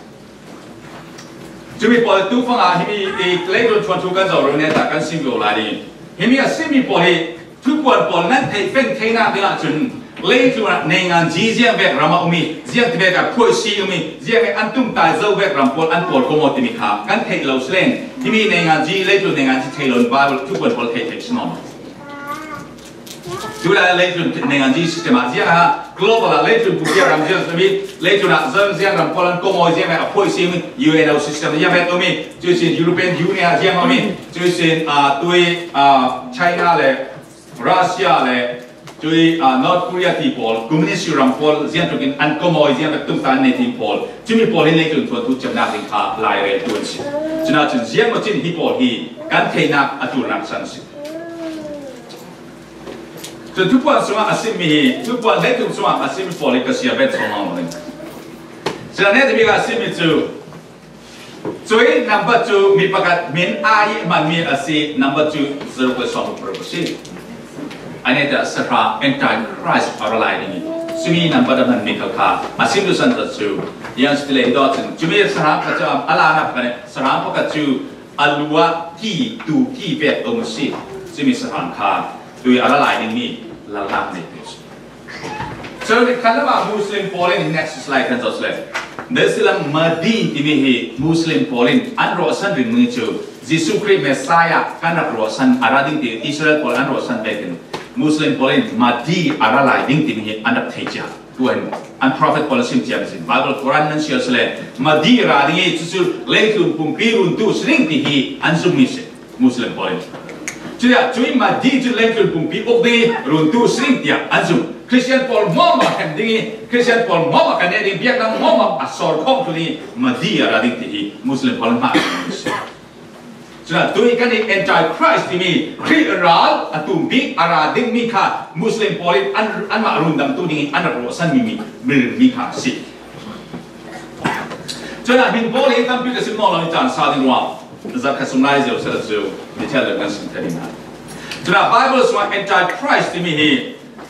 Cumi pawl tu fangah himi i leitlun chuan thu kan zoh rih neta kan sim vivo lai ding. Himi a simi pawl hi Thupuan pawl nan theih peng theinak dingah cun leitlun ah neingan ji ziang vek ram a um i, ziang ti vek ah phuaisi um i, ziang vek an tumtai zo vek ram pawl an pawl ko maw timi kha kan theih lo si len. Himi neingan ji, leitlun neingan ji thei lo in Bible Thupuan pawl theih theih si nawn lo. Tulai leitlun neingan ji system ah ziang a, global ah leitlun pumpi ah ram ziang um i, leitlun ah ziang, ziang ram pawl an ko maw ziang vek a phuaisi um i, U N O system ziang vek um i, cuisin European Union ah ziang um i, cuisin, ah, tui, ah, China le Russia le cui, ah, North Korea ti pawl, communist ram pawl ziang tukin an ko maw ziang vek tumtan nei tim pawl. Cumi pawl hi leitlun thuan tu cemnak ding kha lai rel tu an si. Cunah cun ziang maw cin hi pawl hi kan theihnak a tulnak san si. Cun Thupuan sungah a simmi hi, Thupuan leitlun sungah a simmi pawl hi ka sia bet sawng lo ding. Cun a nih bik a simmi cu, cui number cu mi pakhat min ai hmanmi a si, number cu zero point sawm paruk a si. A nih ta sahrang Antichrist a ra lai ding hi. Cumi number a hmanmi kha kha a sim duhsan ta cu, yang si ti le dawh cun, cumi sahrang kha cu a la nak ka nih, sahrang pakhat cu a luah ki, tu ki vek a um a si. Cumi sahrang kha tui a ra lai dingmi lalnak nei tu si. Cun khan lamah Muslim pawl in next slide kan zoh le. Dasilam Mahdi timi hi Muslim pawl in an rawhsan ringmi cu Jesuh Khrih Messiah kan rak rawhsan a ra ding ti Israel pawl an rawhsan vekin Muslim pawl in Mahdi a ra lai ding timi hi an rak thei cia. Tuan an prophet pawl an sim ciam sin Bible Quran nan siar sile Mahdi ra ding i cucu leitlun pumpi runtu si ding ti hi an zummi si Muslim pawl in. Cuya cui Mahdi cu leitlun pumpi uk ding i runtu si ding tiah an zum. Christian pawl hmuahhmuah hrem ding i Christian pawl hmuahhmuah kan neh ding biaknak hmuahhmuah a sawr khawm thlu ding i Mahdi a ra ding ti hi Muslim pawl in hmah a si. Cun atu i kan i Antichrist timi Khrih ral a tum bik a ra dingmi kha Muslim pawl in an, anmah rundamtu ding i an rak rawhsan mi, mi, mi kha a si. Cun a hmin pawl hi tampi ka sim nawn lo i caan sa ding ruang zat kha sung lai zeu sela cu mi thial kan sim thei ding hna. Cun a Bible sungah Antichrist timi hi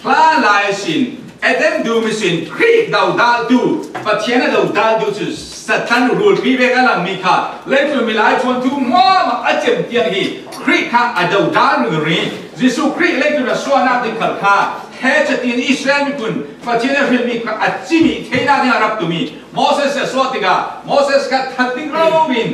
hlan lai sin Adam dum ihsin Khrih dodaltu, Pathian a dodaltu cu Satan rulpi vek a langmi kha leitlun milai chuan thu hmuahmah a cem tiang hi Khrih kha a dodal ringring. Jesuh Khrih leitlun a suahnak ding khal kha he catin Israel miphun Pathian a hrilmi kha a cimi theinak ding a rak tumi Moses a suah tikah Moses kha that ding rori in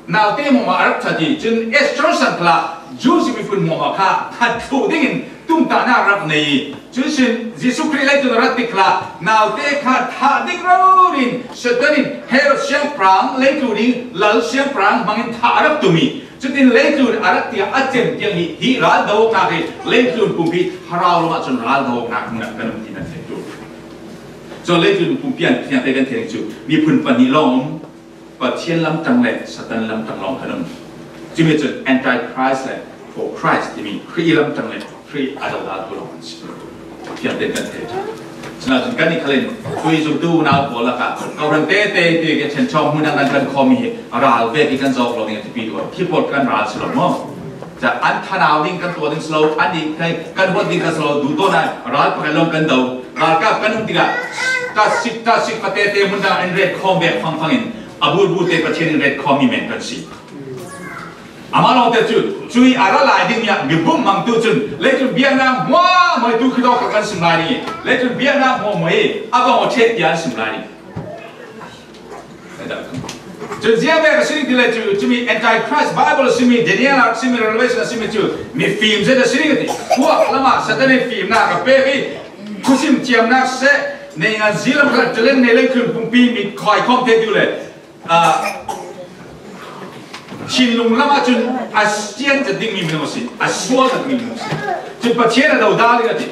naute hmuahmah a rak ṭhat i, cun Esther san khal ah Jews miphun hmuahmah kha that thluh dingin tumtahnak a rak nei i, cun sin Jesuh Khrih leitlun a rat tik khal ah naute kha thah ding rori in Satan in Herod siangpahrang, leitlun i lal siangpahrang hmangin thah a rak tum i, cutin leitlun a rat tiah a cem tiang hi, hi ral do awknak hi leitlun pumpi thlarau lam ah cun ral do awknak hmun ah kan um ti nan thei tu. Cun leitlun pumpi an fiangte kan thei cu miphun pahnih lawng um. Pathian lamtang le Satan lamtang lawng kan um. Cumi cun Antichrist le for Christ timi Khrih lamtang le Khrih a dodaltu lawng an si. Fiangten kan thei ṭha. Cun ahcun kan i khalin tui zumtu unau pawl lakah kohran tete te ke chen chawng hmun ah kan kan khawm hi ral vek i kan zawk lo ding a tipi duh. Khi pawl kan ral si lo maw? Ca an thanau ding kan tuah ding si lo, an i kan huat ding kan si lo, duhdawn ah ral pakhat lawng kan do. Ralkap kan um tikah tasik, tasik patete hmun dang in ret khawm vek fangfang in a bulbul te Pathian in ret khawmmi men kan si. Amah lawngte cu cui a ra lai dingmi ah mi bum mangtu cun leitlun biaknak hmuahhmuah tu khi dawk kan sim lai ding i leitlun biaknak hmuahhmuah hi a bang aw ṭheh tiah an sim lai ding. Cun ziang vek a si ding ti le cu, cumi Antichrist Bible a simi, Daniel a simi, Revelation a simi cu mifim zet a si ding a ti. Puak lamah Satan i fimnak a pek i, khuasim thiamnak seh, neingan zilam khat talent nei leitlun pumpi mi khoi khawm te tu le, ah, thinlung lamah cun a sian zet dingmi minung a si, a sual zet dingmi minung a si. Cun Pathian a dodal ding a ti.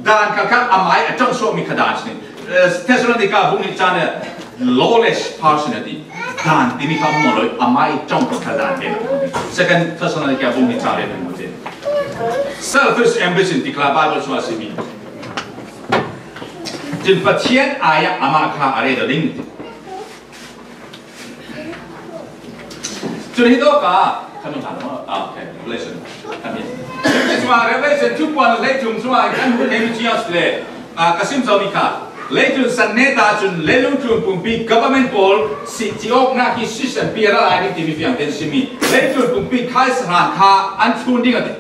Dan kha kha amai a ṭangsuakmi kha dan si. Thessalonica bung nih cang le lawless person a ti. Dan timi kha om nawn lo, a mai cawng kha dan ve. Second Thessalonica bung nih cang le bung nih. Selfish ambition ti kha Bible sung a si mi. Cun Pathian ai ah amah kha a rel ding. Cun hi tawk ah, kan hna maw? Ah, okay. Revelation. Kan hi. Revelation, Revelation two point leitung sungah kan hmuh theihmi cu a si le, ah, ka sim zomi kha. Leitlun san neta cun leilungtlun pumpi government pawl si ci awknak hi system pi a ra lai ding timi fiang tein simi. Leitlun pumpi Khrih hran kha an thlun ding a ti.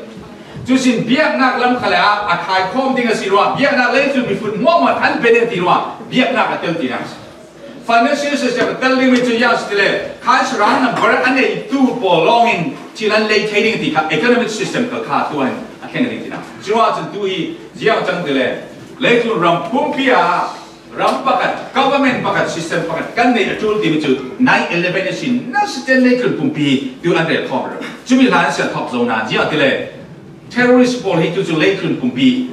Cusin biaknak lam khal ah a khaikhawm ding a si ruah, biaknak leitlun miphun hmuahhmuah an pe ding a ti ruah, biaknak a tel tinak a si. Financial system a tel dingmi cu ziang si ti le, Khrih hran number a neitu pawl lawngin thil an lei thei ding ti kha economic system kha, kha tu ah a thleng ding tinak. Curuah cun tu hi ziang cang ti le, leitlun ram pumpi ah ram pakhat, government pakhat, system pakhat kan neih a ṭul timi cu nine eleven a si, nasa ten leitlun pumpi tu an rel khawm rero. Cumi hlan sian thawk zo nain ziang ti le, terrorist pawl hi tu cu leitlun pumpi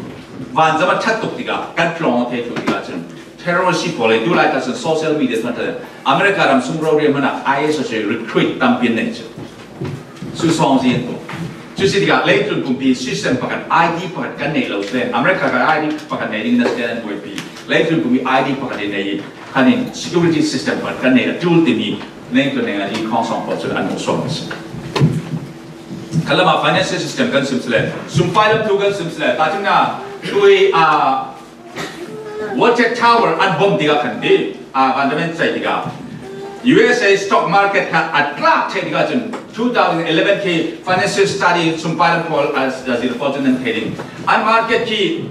vanzam a ṭhat tuk tikah kan tlawng thei tuk tikah cun terrorist pawl hi tu lai ta cun social media hmanh America ram sung rori hmanh ah I S a si recruit tampi an nei cu. Cu sawng zin tu. Cu si tikah leitlun pumpi system pakhat, I D pakhat kan nei lo si len, America ka I D pakhat nei ding na si len buaipi. Leitlun pumpi I D pakhat in nei, khan in security system pakhat kan nei a ṭul timi leitlun nei ngai khawng sawng pawl cu an hmuh sual a si. Khalam ah financial system kan sim si le, sumpai lam thu kan sim si le, ta cun na tui, ah, World Trade Tower an bom tikah khan ti, ah, fundament cai tikah U S A stock market kha a tlak thei tikah cun two thousand eleven khi financial study sumpai lam pawl a, a zir pawl cun nan thei ding. An market khi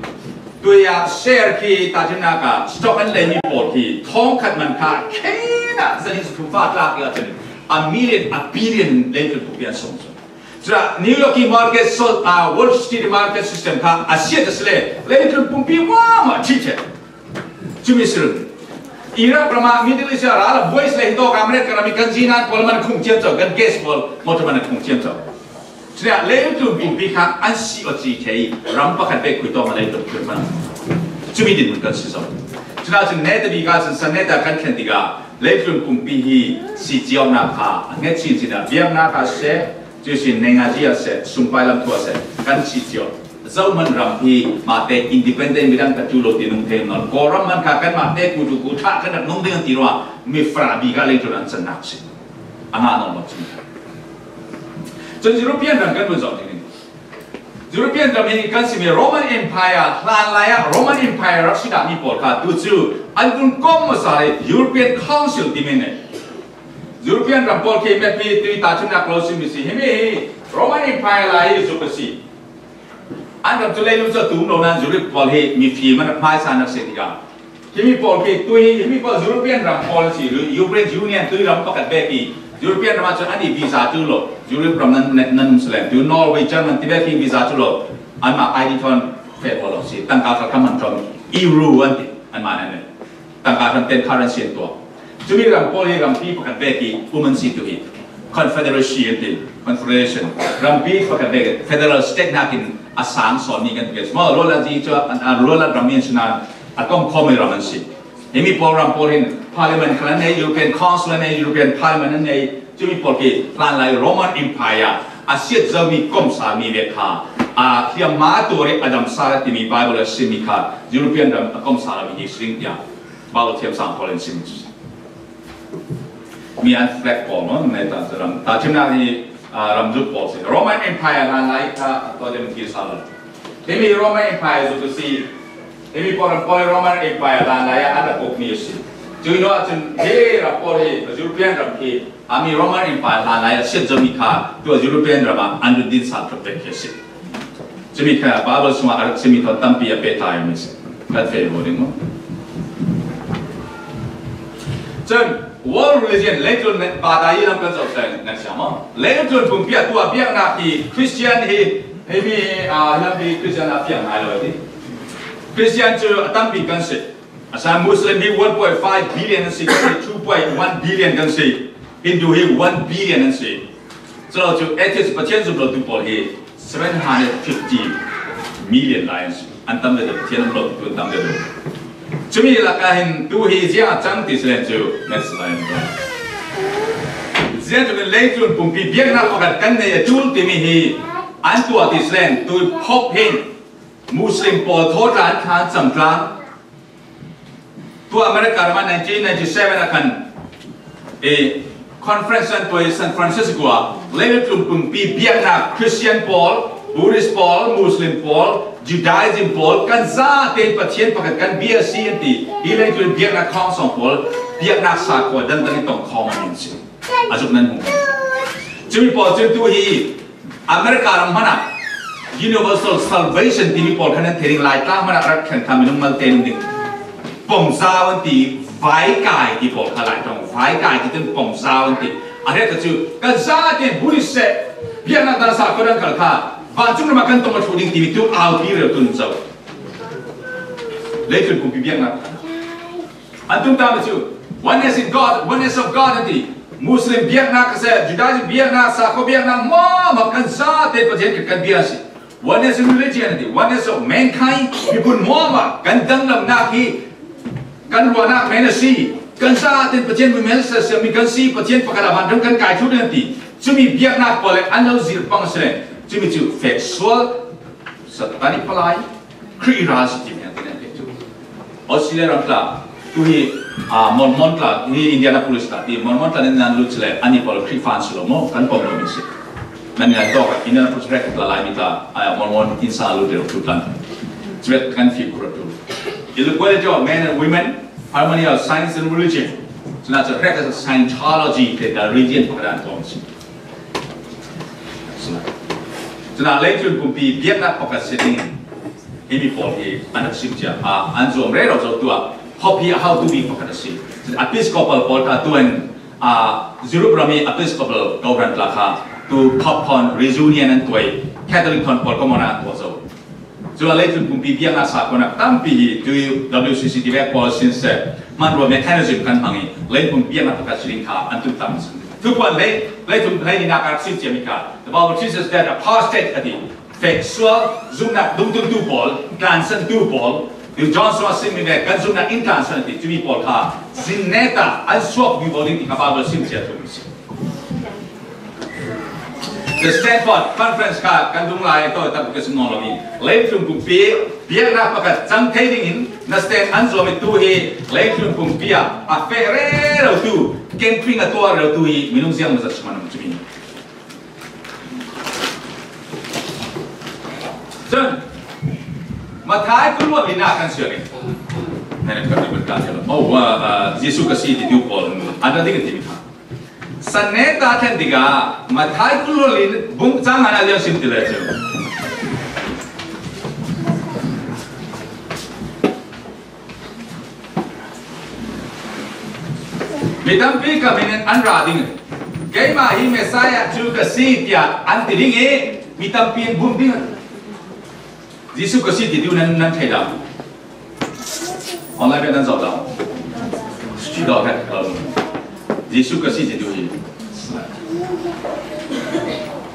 tui ah share khi tahṭhimnak ah stock an leimi pawl khi thawng khat man kha khen ah zan in thum fa tlak tikah cun a million, a billion in leitlun pumpi an sawm cun. Cuah New York i market, so, ah, Wall Street market system kha a siat a si le, leitlun pumpi mah mah ṭhit ṭheh. Cumi si lo. Iraq ram ah Middle East ah ral a buai si le, hi tawk America ram i kan zinan pawl man khung ciam co, kan gas pawl motor man khung ciam co. Cuah leitlun pumpi kha an si aw ci thei, ram pakhat pek khui tawng a leitlun pumpi man. Cumi din kan si zo. Cuah cun neta bik ah cun san neta kan thlen tikah leitlun pumpi hi si ciaunak kha a hnget chin cin ah biaknak ah seh, cuihsin neingazi ah seh, sumpai lam thu ah seh, kan si cio. Zohman ram hi mahte independent midang ka tu lo ti nung thei nawn. Kawlram man kha kan mahte kutu ku ṭha kan rak nung ding an ti ruah, mi fara bik ah leitlun an cannak si. A ngah nawn lo cun. Cun European ram kan vun zoh ding. European ram hi kan simi Roman Empire hlan lai ah Roman Empire rak si dahmi pawl kha tu cu an vun kawm masa le European Council timi nei. European ram pawl khi map hi tui tahṭhimnak lo simi si. Himi hi Roman Empire lai hi zuk a si. An ram cu leilung cu a tum lo nain Europe pawl hi mifi man a hmaisa nak si tikah himi pawl khi tui, himi pawl European ram pawl si, European Union tui ram pakhat bek i European ram ah cun an i visa cu lo, Europe ram nan, nan, nan um si len, tu Norway, German ti bek hi visa cu lo, anmah I D thawn feh pawl lo si, tangka kha kha man thawn euro an ti, anmah nan nen. Tangka hram ten currency an tuah. Cumi ram pawl hi rampi pakhat bek i um an si tu hi. Confederacy an ti, confederation. Rampi pakhat bek, federal state nakin a sang sawnmi kan ti. Maw, ruallan zi cu a, a ruallan ram mi an si nain a komkhawm i ram an si. Himi pawl ram pawl hin parliament khal an nei, European Council an nei, European Parliament an nei. Cumi pawl khi hlanlai Roman Empire a siat zomi komsami ve kha, a hliamma tuar i a damsal a timi Bible a simi kha European ram a komsal a mi hi sing tiang Bible thiam sang pawl in simi cu si. Mi an flag pawl maw, nei ta ram, tahṭhimnak hi, ah, ramzuk pawl si. Roman Empire hlanlai kha a tuah deuh ti sal lo. Himi Roman Empire zuk a si. Himi pawl ram pawl Roman Empire hlanlai ah an rak ukmi a si. Cuih hnuah cun hi ram pawl hi, European ram hi, a mi Roman Empire hlanlai a siat zomi kha tuah European ram ah an run din sal tluk pek khi a si. Cumi kha Bible sungah a rak simi thawn tampi a pehtlai mi si. Kan feh lo ding maw? Cun world religion, leitlun bata i lam kan zoh seng nan siang maw? Leitlun pumpi a tuah biaknak hi Christian hi, himi, ah, lam hi Christian a fiang ngai lo ti. Christian cu a tampi kan si. Asal Muslim hi one point five billion kan si, kan si two point one billion kan si. Hindu hi one billion kan si. Culo cu atheist Pathian zumlotu pawl hi seven hundred fifty million lai an si. An tam ve deuh, Pathian um lo tu an tam ve deuh. Cumi lakah hin tu hi ziang a cang ti selen cu, next slide. Ziang cu leitlun pumpi biaknak pakhat kan nei a ṭul timi hi an tuah ti selen tu Pope hin Muslim pawl thaw tla an thla an cam tla. Tu America ram ah nineteen ninety-seven a khan, eh, conference an tuah i San Francisco ah leitlun pumpi biaknak Christian pawl, Buddhist pawl, Muslim pawl, Judaism pawl kan zate Pathian pakhat kan bia a si an ti. Hi leitlun biaknak khawng sawng pawl biaknak sakhual dangdang i tong khawng an si. A zuk nan hmu. Cumi pawl cun tu hi America ram hmanh ah Universal Salvation timi pawl kha nan thei ding, Laitlang hmanh ah rak ṭhen kha minung malte an um ding. Pomzau an ti, vaikai ti pawl kha Laitlang vaikai ti cun pomzau an ti. A hrekkhat cu kan zate Buddhist seh biaknak dang sa khuadang khal kha vancung ram ah kan tong a ṭhu ding timi tu aupi reu tun zo. Leitlun pumpi biaknak an tum ta mi cu, oneness in God, oneness of God an ti. Muslim biaknak ka seh, Judaism biaknak, sakhaw biaknak, hmuahhmuah kan zate Pathian kan bia a si. Oneness in religion an ti, oneness of mankind, miphun hmuahhmuah kan danglamnak hi kan ruahnak men a si. Kan zate Pathian mi men a si, mi kan si, Pathian pakhat ah vanram kan kai thluh ding an ti. Cumi biaknak pawl le an lo zir pang a si le, cumi cu fek sual, Satanic palai, Khrih ral si timi an ti nan petu. Australia ram tla, tu hi, ah, Mormon tla, hi Indianapolis tla, ti Mormon tla nan nan lut si le, ani pawl Khrihfa an si lo maw, kan pom lo mi si. Nan nan tawk, Indianapolis rek tla lai mi tla, ah, Mormon insa lut deuh tu tla. Cibet kan fi kura tu. Equality of men and women, harmony of science and religion. Cuna cu rek Scientology te da religion pakhat an tawng si. Cuna leitlun pumpi biaknak pakhat si ding. Himi pawl hi an rak sim cia, ah, an zuam rero zo tu ah, Pope hi a hau tu bik pakhat a si. Episcopal pawl ta tuan, ah, Europe ram i Episcopal kohran tla kha tu Pope thawn reunion an tuai, Catholic thawn pawl common an tuah zo. Cun leitlun pumpi biaknak sakhuanak tampi hi tu W C C tivek pawl sin seh, hmanrua mechanism kan hmang i, leitlun biaknak pakhat si ding kha an tum tam si. Tukuan lei, leitlun hleilinak a rak sim ciami kha, the Bible teaches that apostate a ti. Fek sual, zumhnak dungtuntu pawl, tlansantu pawl, tu John Sung a simi ve kan zumhnak in tlansan a ti, cumi pawl kha zin neta an suak mi pawl ding ti kha Bible sim cia tum si. The Stanford Conference kha kan dung lai to tak ka sung lo ni. Leitlun pumpi biaknak pakhat cang thei ding in na stand an zuam tu hi leitlun pumpi a a feh rero tu, camping a tuar rero tu hi minung ziang mazat suman cumi. Cun, Matthai kul luat linak kan siar in. Nan kan kan kan kan. Oh, wa, ah, Jesuh ka si ti tu pawl. Ada ding ti mi kha. San ne ta thlen tikah Matthai kul luat lin bung cang ana liang sim ti le cu. Mi tampi ka min in an ra ding. Keimah hi Messiah cu ka si, tiah an ti ding i mi tampi in bum ding. Jesuh ka si ti tu nan, nan thei dah. Online bia nan zoh dah. Sui dah kat kalau. Jesuh ka si ti tu hi.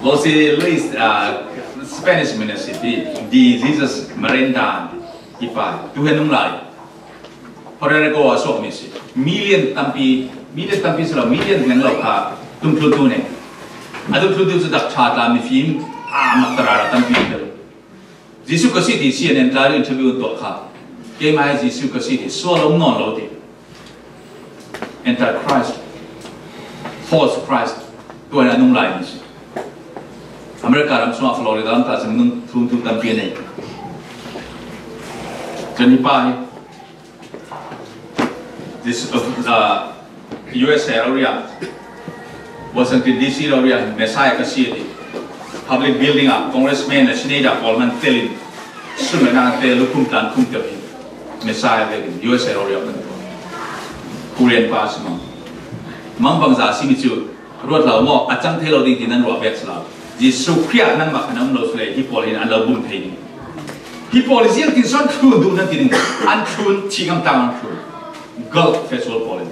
Lo si Luis, ah, Spanish ministry di Jesus Merenda. Ipa, tu hen nung lai. Horere ko a suak mi si. Million tampi, million tampi si lo, million leng lo kha tumthluntu ne. A tumthluntu cu dak ṭha tla mifim a mak tarara tampi si lo. Jesuh ka si ti C N N tla interview tuah kha. Keimah hi Jesuh ka si ti sual um nawn lo ti. Antichrist, false Christ, tu a nung lai mi si. America ram sungah Florida lam ta si nung tumthluntu tampi ne. Cun hi pa hi This, uh, U S A area, Washington D C area, Messiah ka si ti. Public building ah, congressman le senator pawl hman telin, sum le nang te lukhum tlan khum te hi. Messiah vekin, U S A area kan tuah. Korean pa si mang. Mang bangza si mi cu, ruat lo maw, a cang thei lo ding ti nan ruah bek si lo. Jesuh Khrih ah nangmah khan a um lo si le, hi pawl hin an lo bum thei ding. Hi pawl hi ziangtin so an thlun duh nan ti ding. An thlun, thih ngamtang an thlun. Gulf festival pawl in.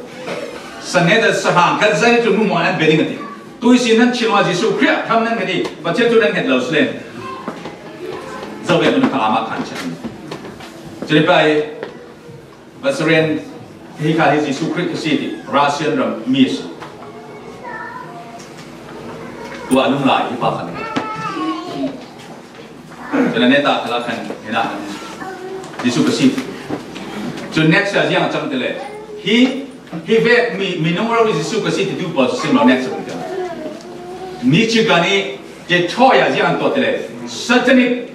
San ne ta sahrang kan zai tlung mumaw an bia ding a ti. Tui sin nan chilwa Jesuh Khrih ah tham nan ngati, Pathian tu nan nget lo si le. Zo ve mun ka ama khan chan. Cili pai, Nazareth hi kha hi Jesu Khrist ka si ti Russian ram mi si. Tua nung lai hi pa khan. Tuna neta khala khan hina Jesu ka si ti. Chu next a ziang chang te le. Hi, hi vek mi, minung rau Jesu ka si ti tu pa sim lo next a. Ni chi ka ni, ke choya ziang to te le. Satanic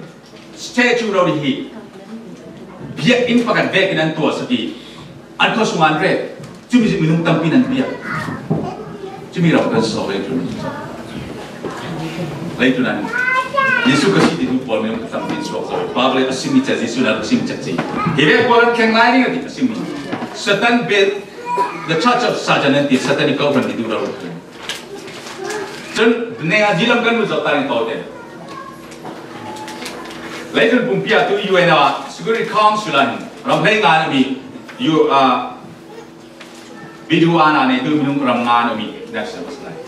statue rau hi. Biak in pakat vek in an tua saki. An khua sung an ret. Cumi si minung tampi nan biak. Cumi rau kan so le tu. Lei tu nan. Jesu ka si ti tu pol minung tampi so so. Bible a simi cha Jesu na simi cha si. Hi vek pol an kheng lai ni ka ti a simi. Satan bel the church of Satan and the satanic government ti tu rau. Chun, ne a dilam kan mu zau ta ni to te. Lei tun pumpi a tu U N a Security Council an ram lei nga na mi U a Bidu ana ne tu minung ram nga na mi. That's the slide.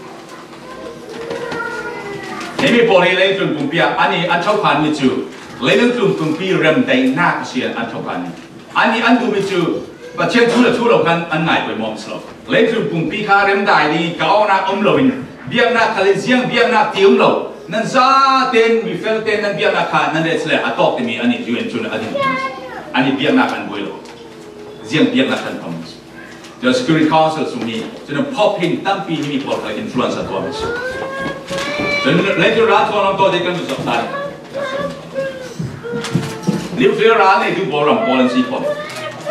Hemi pori lei tun pumpi a ani an chau khan mi chu. Lei tun pumpi rem dai na ka si an chau khan mi. Ani an dumi chu Pathian thu le thu lo khan an ngai poi mawm si lo. Leitlun pumpi kha rem dai ding kauna um lo in biakna khali ziang biakna ti um lo. Nan za ten mi fel ten nan biakna kha nan le sile a tok te mi ani U N chun a ding. Ani biakna kan boi lo. Ziang biakna kan pam. The Security Council sung mi chun pop hin tampi ni mi por kha influence a tuam. Chun leitlun ra tuam lam to de kan zok tai. Nuclear ra nei tu bol ram bol an si pon.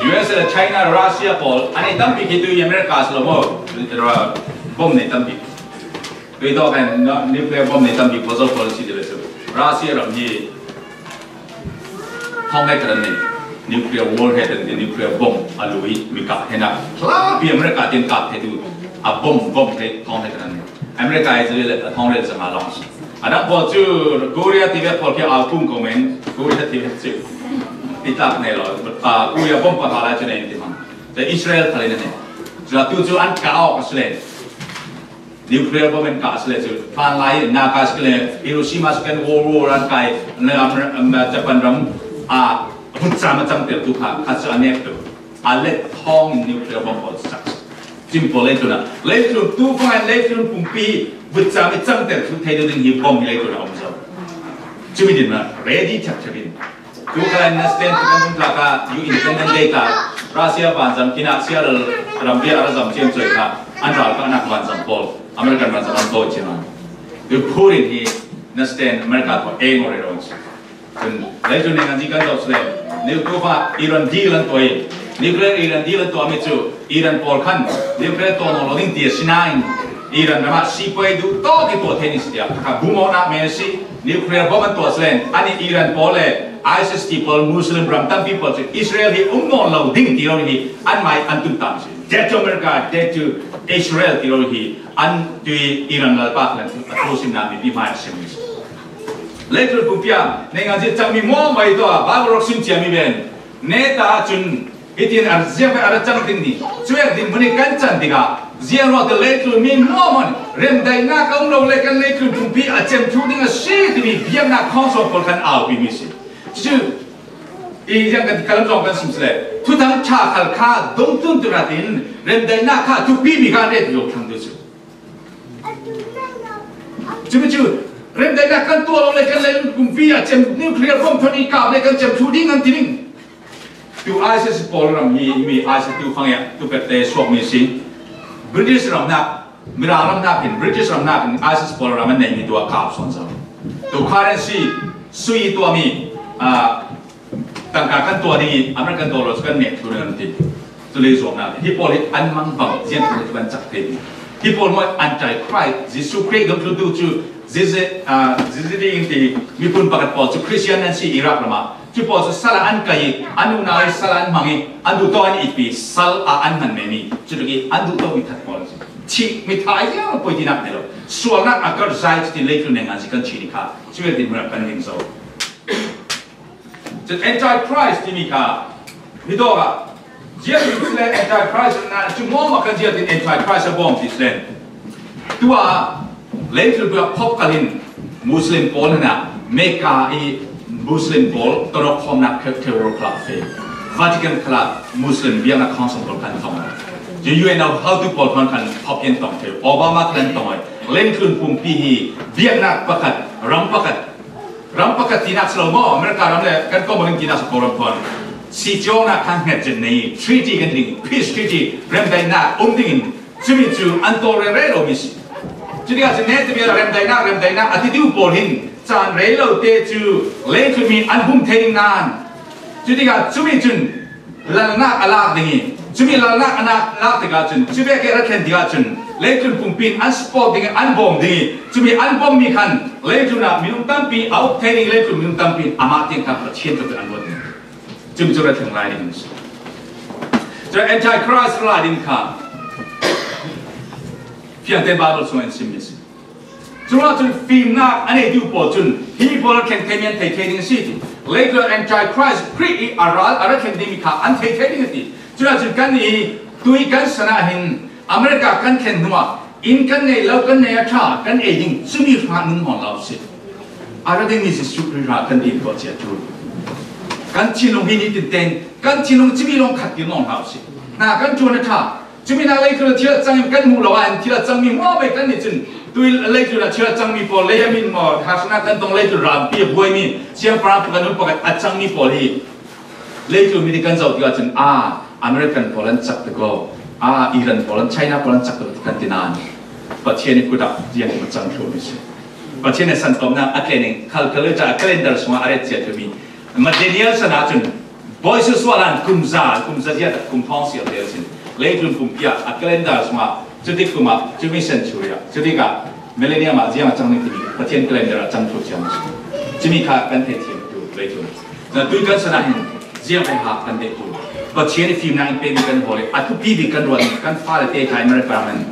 U S le China, Russia bol. Ani tampi ki tu America silo mo. Bom nei tampi. Tu ito kan nuclear bom nei tampi bol so bol si de tu. Russia ram ni. Thong hai kan ni. Nuclear warhead and the nuclear bomb a lui mi ka hena. Kla pi America tin ka te tu. A bom bom te thong hai kan ni. America is really a thong rel zanga long. Anak pawl cu Korea ti vek pawl khi a kum ko men Korea ti vek cu ti tak nei lo. Ah, Korea bom pa hala cu nei ti mang. The Israel khal in nei. Cu tu cu an ka awk a slen. Nuclear bom an ka a slen cu. Hlan lai na ka slen Hiroshima Second World War an kai na Japan ram a vutsa ma chang tel tu kha kha cu a nek tu. A let thawng in nuclear bomb pawl sak. Cim pawl leitlun ah. Leitlun tu fangai leitlun pumpi vutsa mi cangter thu thei ding hi bomb hi leitlun ah om zo. Cumi din na ready chak chak in. Tu kala na stand tu kan tlak a U N kan nan dei ta. Russia vanzam kina sia ral ram bia a razam ciam coi kha. An ral ka anak vanzam pawl. American vanzam an to ciam. Tu phurin hi na stand America ko eng ore ron. Chun, leitlun ning an zi kan dawp sile, nuclear Iran deal an tuai, nuclear Iran deal an tuah mi cu, Iran pawl khan, nuclear tuah nawn lo ding ti a si nain, Iran ramah sipuai duh tawk i tuah thei ni si tiah, ka bum awknak men a si, nuclear bomb an tuah sile, an i Iran pawl le ISIS ti pawl, Muslim ram tampi pawl cu, Israel hi um nawn lo ding ti lo hi, an mai an tum tam si. Death to America, death to Israel ti lo hi, an tui Iran lalpa khan a thu simnak mi pi hmai a sim si. Leitlun pumpi ah, nei ngan zia cangmi muangmai tawh ah, Bible rak sim ciami ven. Neta cun, hitin a ziang a ra cang ding ni. Cuek ding hmun i kan can ding ah, ziang ruang te leitlun mi muangmai, remdaihnak a um lo le kan leitlun pumpi a cem thu ding a si timi biaknak khawng so pawl kan au pi mi si. Cucu, i ziang kan kalam zong kan sim si le. Thuthang ṭha khal kha dongtun tu natin, remdaihnak kha thupi mi kan ret lo thlang tu cu. Cumi cu, remdaihnak kan tuah lo le kan lei kumpi ah cem nuclear bomb thon i kap le kan cem thu ding an ti ding. Tu ISIS pawl ram hi, mi ISIS tu fang ya, tu pek te suak mi si. British ram nak, Miral ram nak in, British ram nak in ISIS pawl ram an nei mi tu a kap son zau. Tu currency, sui tuah mi, ah, tangka kan tuah ding i, American dollar cu kan nek thu ding an ti. Cu lei zuamnak hi pawl hi an mang bang ziang kan cak te. Hi pawl maw Antichrist, Jesu Khrih dong tlutu cu zizi, ah, zizi ding ti miphun pakhat pawl cu Christian an si Iraq ram ah. Cu pawl cu sala an kai i, an unau i sala an hmang i, an duh tawk an itpi, sal ah an hman memi. Cu tuk i an duh tawk mi that pawl cu. Thih mi tha ziang poi tinak nei lo. Sualnak a kar zai cu ti lei tlu neng an si kan chih ni kha. Cu vel tin hmun ah kan ding zo. Cun Antichrist timi kha, hi dawh ah, ziatin sile Antichrist na, cu muangmah kan ziatin Antichrist a bawm ti sile. Tu ah, leitlun tu ah phawk kal in Muslim pawl hna, Mecca i Muslim pawl, tawrok khawmnak khe-, khe-, ruk hlah fe. Vatican khal ah Muslim biakna council pawl khan tong. Cu U N hotu pawl khan khan phawk in tong ṭheu. Obama khan tong. Leitlun pumpi hi biaknak pakhat, ram pakhat, ram pakhat tinak si lo maw, America ram le kan Commonwealth tinak si ko ram thawn. Si ciawngnak khan hnget cin nei, treaty kan ding, peace treaty, remdaihnak um dingin cumi cu an tawl rere lo mi si. Cutikah cun ne timi remdaihnak, remdaihnak a ti dih pawl hin caan rei lo te cu leitlun mi an bum thei ding nain. Cutikah cumi cun lalnak a lak ding i, cumi lalnak a nak lak tikah cun, cuvek i a ra thlen tikah cun, leitlun pumpi in an support ding i, an bawm ding i, cumi an bawmmi khan leitlun ah minung tampi a uk thei ding i, leitlun minung tampi in amah tiang kha Pathian cu an ruat ding. Cumi cu ra thlen lai ding si. Cun Antichrist ra ding kha fiangte Bible sung in simmi si. Cun cun fimnak a neitu pawl cun hi pawl a thleng thei men thei thei ding a si ti. Leitlun Antichrist Khrih i a ral a ra thlen dingmi kha an thei thei ding a ti. Cun cun kan i tui kan san ah hin America kan thlen hnuah inn kan nei lo kan nei a ṭha kan ei ding cumi hrang nung hawn lo si. A ra dingmi Jesuh Khrih hrang kan din tuah cia cu kan thinlung hi ni tinten kan thinlung cumi lawng khat ti lawng hna si. Hna kan ṭuan a ṭha. Cumi nak leitlun a thil a cang kan hmuh lo ah, thil a cangmi hmuahhmuah kan nih cun, tui leitlun a thil a cangmi pawl, lei a min maw, harsatnak kan tong leitlun rampi a buaimi, siangpahrang pakhat, nu pakhat a cangmi pawl hi leitlun mi nih kan zoh tikah cun, a, American pawl an cak tuk aw, a, Iran pawl an, China pawl an cak tuk ti kan ti nain, Pathian i kut ah ziangkim a cang thluahmi si. Pathian i santawmnak a tlening, calculator, a calendar sungah a ret cia thluahmi. Ma Daniel san ah cun, Bawi Jesuh sual ah kum za, kum za zia tak kum thawng sial te sin. Leitlun pumpi ah a calendar sungah, cutik kum ah, cumi century ah, cutik ah millennium ah ziang a cang ning timi, Pathian calendar ah cang thluh ciang a si. Cumi kha kan thei thiam tu leitlun. Na tui kan san ah hin ziang ve ha kan deh tu. Pathian i fimnak in pemi kan hawl i, a thupi bik kan ruat, kan fale te kha America man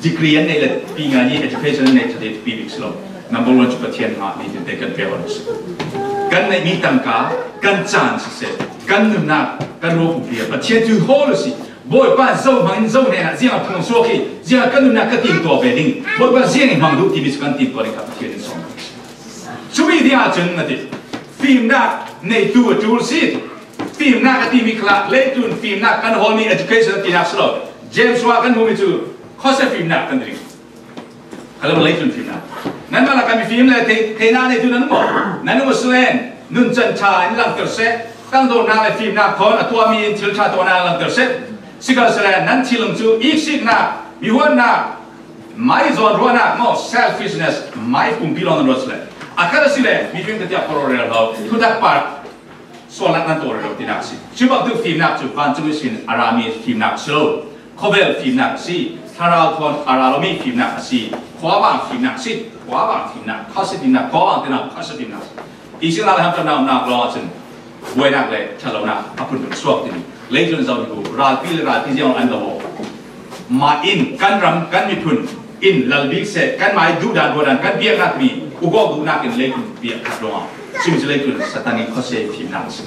degree an nei le pi nga ni education an nei ṭha te thupi bik si lo. Number one cu Pathian hna ni tinte kan pe hawn si. Kan neihmi tangka, kan caan siseh, kan nunnak, kan ruak pumpi ah Pathian cu hawl si. Bawipa zoh hmangin zoh hnenah ziang a phung suak hi, ziang a kan nunnak ka timtuah ve ding. Bawipa ziang i hmang duh timi cu kan timtuah ding kha Pathian in sawm. Cumi ding ahcun na ti, fimnak neitu a ṭul si. Fimnak a timi khalah, leitlun fimnak kan hawlmi education a tinak si lo. James sungah kan hmuhmi cu khuasia fimnak kan ti ding. Khalam leitlun fimnak. Nanmah lakah mifim le thei-, theihnak neitu nan um maw? Nan um asile, nuncan ṭha in langter seh, tangdornak le fimnak thawn a tuahmi in thil ṭha tuahnak in langter seh. Sikhalsehla nan thinlung cu iksiknak, mihuatnak, mai zawn ruahnak maw, selfishness, mai pumpi lawng nan ruat sile. A khat asile, mifim ka tiah parorel lo, thutak par, sualnak nan tuah rero tinak a si. Cu bangtuk fimnak cu vancung ihsin a rami fimnak a si lo. Khawvel fimnak a si. Thlarau thawn a ra lomi fimnak a si. Khuavang fimnak a si. Khuavang fimnak, khuasia fimnak, khuavang tinak, khuasia fimnak a si. Ihsin le hamṭamnak umnak lawng ahcun buainak le ṭhatlonak a phunphun suak timi. Leitlun zoh hi ku, ralpi le ralpi ziang an lo. Mah in kan ram, kan miphun in lal bik seh, kanmah i duhdan ruahdan kan biaknak mi ukawk duhnak in leitlun biak khat ruangah cumi cu leitlun Satan i khuasia fimnak a si.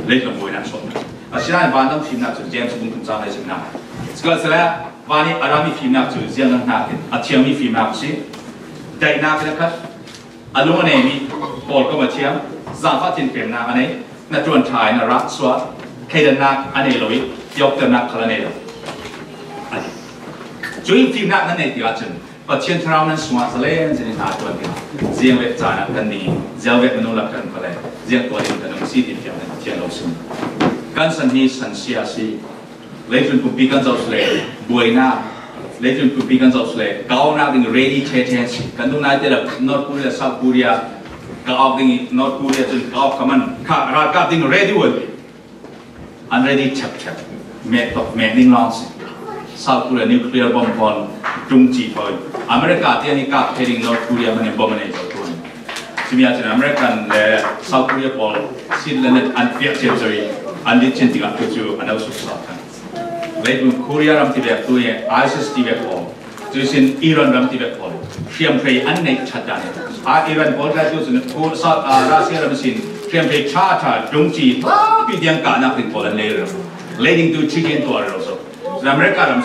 Leitlun buainak suaknak. Asinain vanlam fimnak cu James bung thum cang hleisarihnak. Sikhalsehla van i a rami fimnak cu ziang hnakin a thiangmi fimnak a si. Daihnak in a khat, a lung a neimi pawl kong a thiam, zaangfah thinpemnak a nei, hnaṭuan ṭha in a rah sual, thleidannak a nei lo i, fiawkternak khal a nei lo. A ti. Cuih fimnak nan neih tikah cun, Pathian thlarau nan sungah zalen zin in hna tuan ding, ziangvek caan ah kan ding i, ziangvek minung lak kan pale, ziang tuah ding kan um si ti fiang nan thiang lo sung. Kan san hi san sia a si. Leitlun pumpi kan zoh sule, buainak, leitlun pumpi kan zoh sule, ka awknak ding ready ṭhe ṭhe an si. Kan duh nai te lo, North Korea, South Korea, ka awk ding i North Korea cun ka awk ka man, kha ralkap ding ready un. An ready ṭhep ṭhep. Meh tok, meh ning lawng si. South Korea nuclear bomb pawn ṭung ci fawi. America tiang i kap thei ding North Korea man in bomb an ei zo tuan. Cumi ahcun American le South Korea pawl sit le net an fiah ciamco i an dit chin tikah tu cu a no suk sawh khan. Leitlun Korea ram tivek tu i ISIS tivek pawl, cuihsin Iran ram tivek pawl hriamhrei an neih ṭhat dan. A Iran pawl kai tu cun Ko-, South, ah, Russia ram sin hriamhrei ṭha ṭha dungci hlapi tiang kahnak ding pawl an lei rero. Leiding tu ṭhi tiang tuah rero so. Cun America ram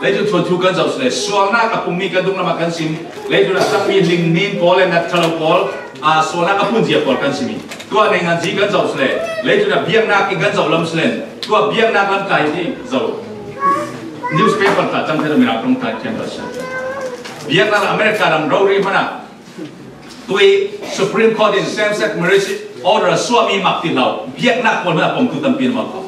Leitlun thuanthu kan zoh sile, sualnak a pummi kan dunglam ah kan sim. Leitlun a tangmi lingnin pawl le nat ṭhalo pawl, a, sualnak a punzia pawl kan sim hi. Tua neinganzi kan zoh sile, leitlun a biaknak in kan zoh lam silen, tua biaknak lam kai hi zoh. Newspaper ta cang thei lo mina kong ta kian ta sa. Biaknak America lam rori mana. Tui Supreme Court in same-sex marriage order suami mak ti lo. Biaknak pawl mana pom tu tampi mak ko.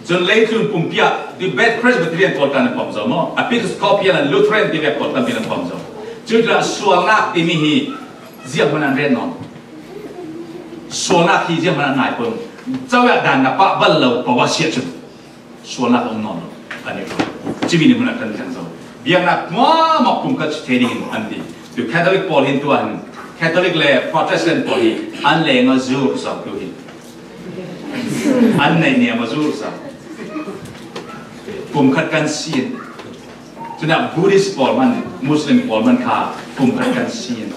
Cun leitlun pumpi ah tui Beth Presbyterian pawl tan pom zo maw. Episcopal and Lutheran ti vek pawl tampi an pom zo. Cun sualnak timi hi ziah hmanh an ret nawn. Sualnak hi ziah hmanh an ngai pon. Cauya dan na pah bal lo pawa siah cun. Sualnak a um nawn lo. An i ruah. Cumi nih hmun a kan thleng zo. Biaknak hmuahhmuah pumkhat si thei dingin an ti. Tu Catholic pawl hin tuan Catholic le Protestant pawl hi an leng a zur zo tu hi. An neih niam a zur zo. Pumkhat kan sin. Cunah Buddhist pawl man, Muslim pawl man kha pumkhat kan sin.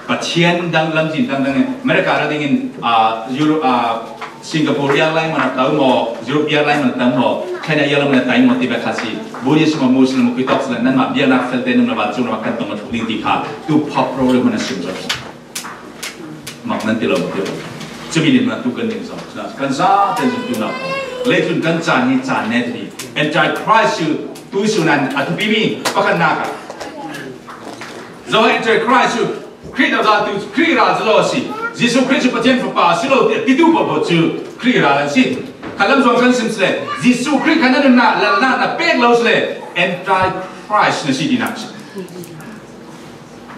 Pathian dang lamzin dangdang in America ra dingin, ah, Europe, ah, Singapore Airline man a tau maw, Europe Airline man a tau maw, China Airline man a tau maw, Tibet kha si, Buddhist maw, Muslim maw, Kitawk sila nan mah biaknak felte nung na van cung na kan tong a thuk ding ti kha tu pop rori man a sim zo. Mak nan ti lo, mak ti lo. Cumi nih na tu kan ding zo. Kan za ten zung tu na. Leitlun kan caan hi caan ne ti. Antichrist cu tu su nan a thupi mi pakhat nak a. Zo Antichrist cu Khrih lo dah tu Khrih ral cu lo a si. Jesuh Khrih cu Pathian Fapa a si lo tiah titu paoh cu Khrih ral an si. Kha lam zuang kan sim sile. Jesuh Khrih kha na nunnak lalnak na pek lo sile. Antichrist na si tinak si.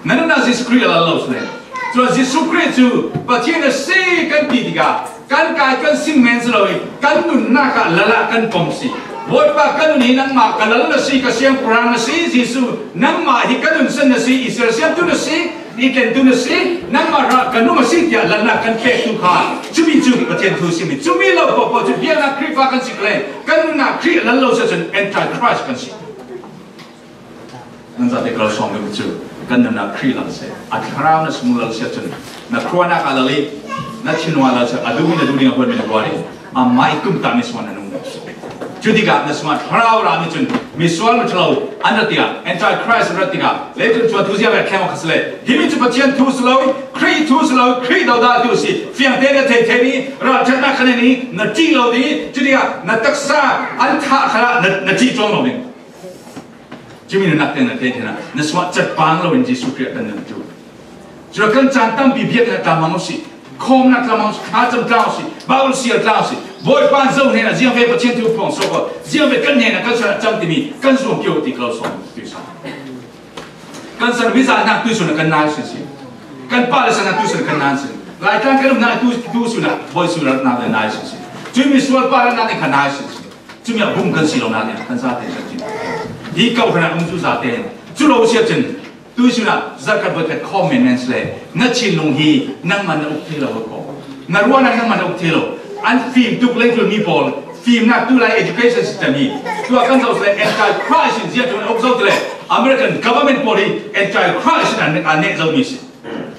Na nunnak Jesuh Khrih a lal lo sile. Cun Jesuh Khrih cu Pathian a si kan ti tikah, kan kai kan sim men si lo i, kan nunnak ah lal ah kan pom si. Bawipa, ka nun hi nangmah ka lal na si, ka siangpahrang na si, Jesuh, nangmah hi ka nunsan na si, Israel siamtu na si, i tlentu na si, nangmah ral ka nung a si, tiah lalnak kan pek tu kha. Cumi cu Pathian thu si mi. Cumi lo paohpaoh cu biaknak Khrihfa kan si kle, kan nunnak Khrih a lal lo si ahcun Antichrist kan si. Nan zate ka lo sawm deuh cu kan nunnak Khrih lal seh, a thlarau na sung lal seh cun na khuanak ah lal i na thinlung ah lal seh, a duhmi na duh ding a huatmi na huat i amah i tumtahmi sungah na nung deuh seh. Cu tikah na sungah thlarau rami cun misual miṭhalo an rat tikah, Antichrist an rat tikah, leitlun chuan thu ziah ve thleng awk a si le, himi cu Pathian thu si lo, Khrih thu si lo, Khrih dodatu si, fiangte na thei thei ni, ralṭhatnak khan ni, na ṭih lo ding, cu tikah na taksa an thah khalah na, na ṭih cuang lo ding. Cumi nunnak tiang na thei thei hna, na sungah catpang loin Jesuh Khrih a kan nun tu. Cun kan caan tampi biaknak tlamang usih, khawmnak tlamang usih, thlacam tlang usih, Baibal siar tlang usih, Bawipa zo hnenah ziangve Pathian thu phuang sawk aw, ziangve kan hnenah kan sual a cam timi kan zuam kio ti ka lo sawm tu sa. Kan san mizahnak tuisun kan nai sin si. Kan pa le sannak tuisun kan nai sin. Laitlang kan umnak tu, tuisun ah Bawi sualnak le nai sin si. Cumi sual pa le nak kan nai sin si. Cumi ah bum kan si lo nak kan zate kan cin. Hi kau hran um cu zate. Cu lo siat cin. Tuisun ah zarhkhat voikhat khawm men men si le. Na thinlung hi nangmah na uk thei lo ko. Na ruahnak nangmah na uk thei lo. An fim tuk leitlun mi pawl. Fimnak tu lai education system hi. Tua kan zoh si le Antichrist in ziah tu an uk zoh ti le. American government pawl hi Antichrist in an, an neh zomi si.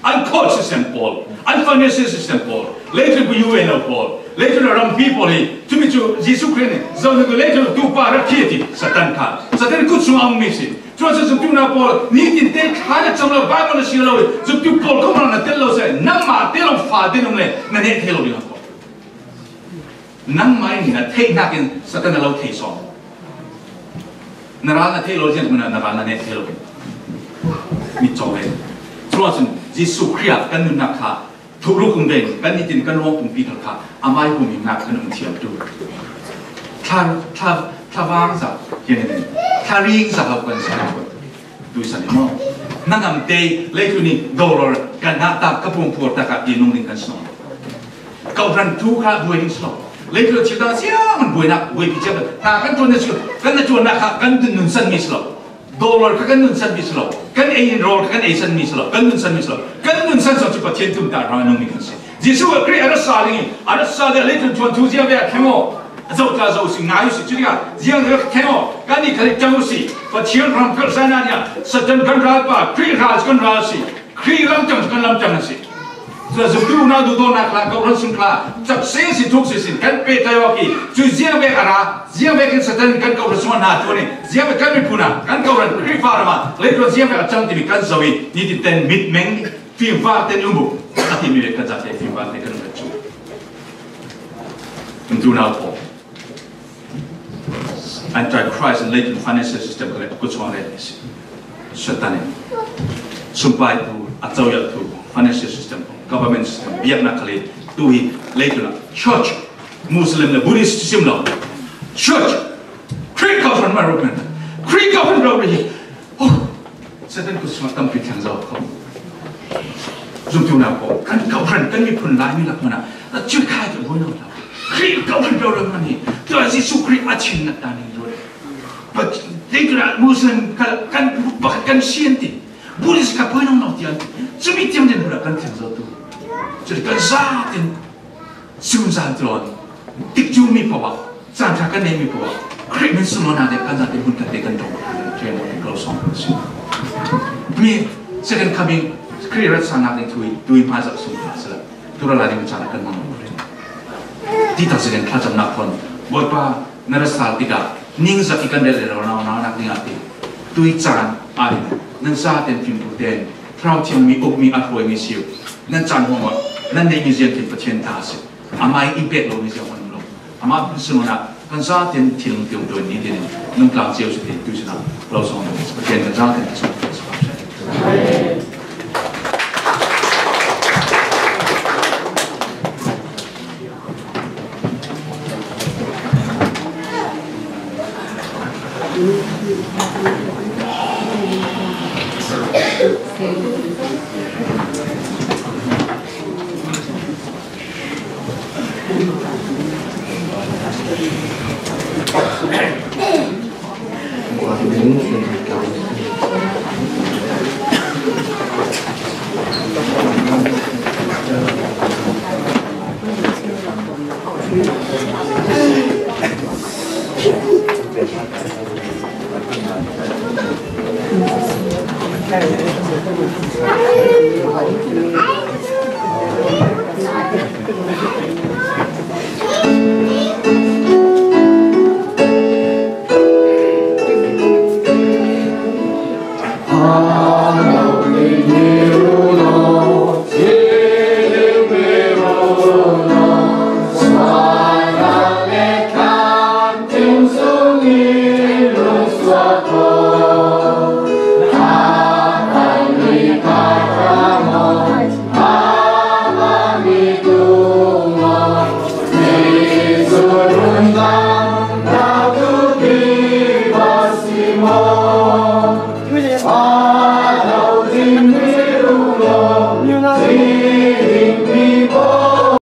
An court system pawl, an financial system pawl, leitlun bu U N O pawl, leitlun a rampi pawl hi, cumi cu Jesuh Khrih nih zohhnik leitlun tu pa rak khi a ti, Satan kha. Satan kut sung a ummi si. Cuan cu zumtu na pawl, nitin te thla na cam lo, Bible na si lo, zumtu pawl kong na tel lo seh, nangmah te lo fa te nung le, na neh thei lo ding a pawl. Nangmah in na theih hnakin Satan na lo thei sawm. Na ral na theih lo ziang hmanh ah na ral na neh thei lo. Mitcaw ve. Curuangah cun Jesuh Khrih ah kan nunnak kha thuhruk um ve, kan nitin kan ruang pumpi kha kha amai humhimnak kan um thiam tu. Thla, thla, thlavang zah, thla ring zah lo kan si. Tuisan i maw? Hnangam te leitlun i dollar kan hah tak, ka pumphuar tak ah i nung ding kan si lo. Kawhhran thu kha buai ding si lo. Leitlun thil dang siang an buainak buaipi ciang hna kan ṭuan na si, kan na ṭuannak kha kan nun, nunsan mi si lo. Dollar kha kan nunsan mi si lo. Kan ei in rawl kha kan ei san mi si lo. Kan nunsan mi si lo. Kan nunsan so cu Pathian tum ta hra nung mi kan si. Jesuh Khrih a rak sa ding i, a rak sa ding a leitlun ṭuan thu ziang ve a thleng aw. Zoh tla zoh si, ngai u si, cu tikah ziang rak thleng aw. Kan i kha ṭang u si. Pathian ram kal sa na nia, Satan kan ral pa, Khrih ral kan ral si. Khrih lam ṭang kan lam ṭang a si. Cun zumtu unau duhdawtnak hla, kawhhran sung hla, cak seh sin, thuk seh sin kan pehtlai awk hi. Cu ziangvek a ra, ziangvek in Satan kan kawhhran sung a hna ṭuan i, ziangvek kan miphun ah, kan kawhhran Khrihfa ram ah, leitlun ziangvek a cang timi kan zoh i, nitin ten mitmeng, fimfar ten lumbuk a timi vek kan zate fimfar te kan um cu. Zumtu unau pawl. Antichrist in leitlun financial system kha le a kuchuang rel a si. Satan in sumpai tu, a coial tu, financial system, government system, biaknak kha le tu hi leitlun ah church, Muslim le Buddhist sim lo. Church, Khrih kawhhran mah ruk men. Khrih kawhhran ruk hi. Oh, Satan kut sungah tampi thleng zo ko. Zumtu unau pawl, kan kawhhran, kan miphun Laimi lak hmanh ah, a cu khai tu buai lo. Khrih kawhhran rau rau hmanh hi, tu ah Jesuh Khrih a chin nak ta ning rua. Leitlun ah Muslim kha kan pakhat kan sian ti, Buddhist kha buai lo tiang ti. Cumi tiang din bulah kan thleng zo tu. Cun kan zaten Cun zan tlawn, tikcu mi paoh ah, caan ṭha kan neihmi paoh ah, Khrih min sunlawnate kan zate hmunkhat te kan ṭong ṭialmi ko sawng ko si. Mi second coming, Khrih ratsannak ding thu i, tui hmai zak sung hna sila, tu rala ding caan kan mang lo. Ti tak second thlacamnak khon, Bawipa, na ra sal tikah, ningzak i kan rel le lo nau, naunak ding ah ti. Tui caan ah hin, nan zaten fimkhur tein, Thlarau Thiang mi ukmi a hruaimi si u. Nan caan hmawm ah, nan neihmi ziangtin Pathian ta a si. Amah i pek lomi zianghman um lo. Amah hmun sung ah kan zaten thil tiang tuan ni tin nung tlang cio si tin tu sinah lo sawng lo. Pathian kan zaten ka sawng kan sawng.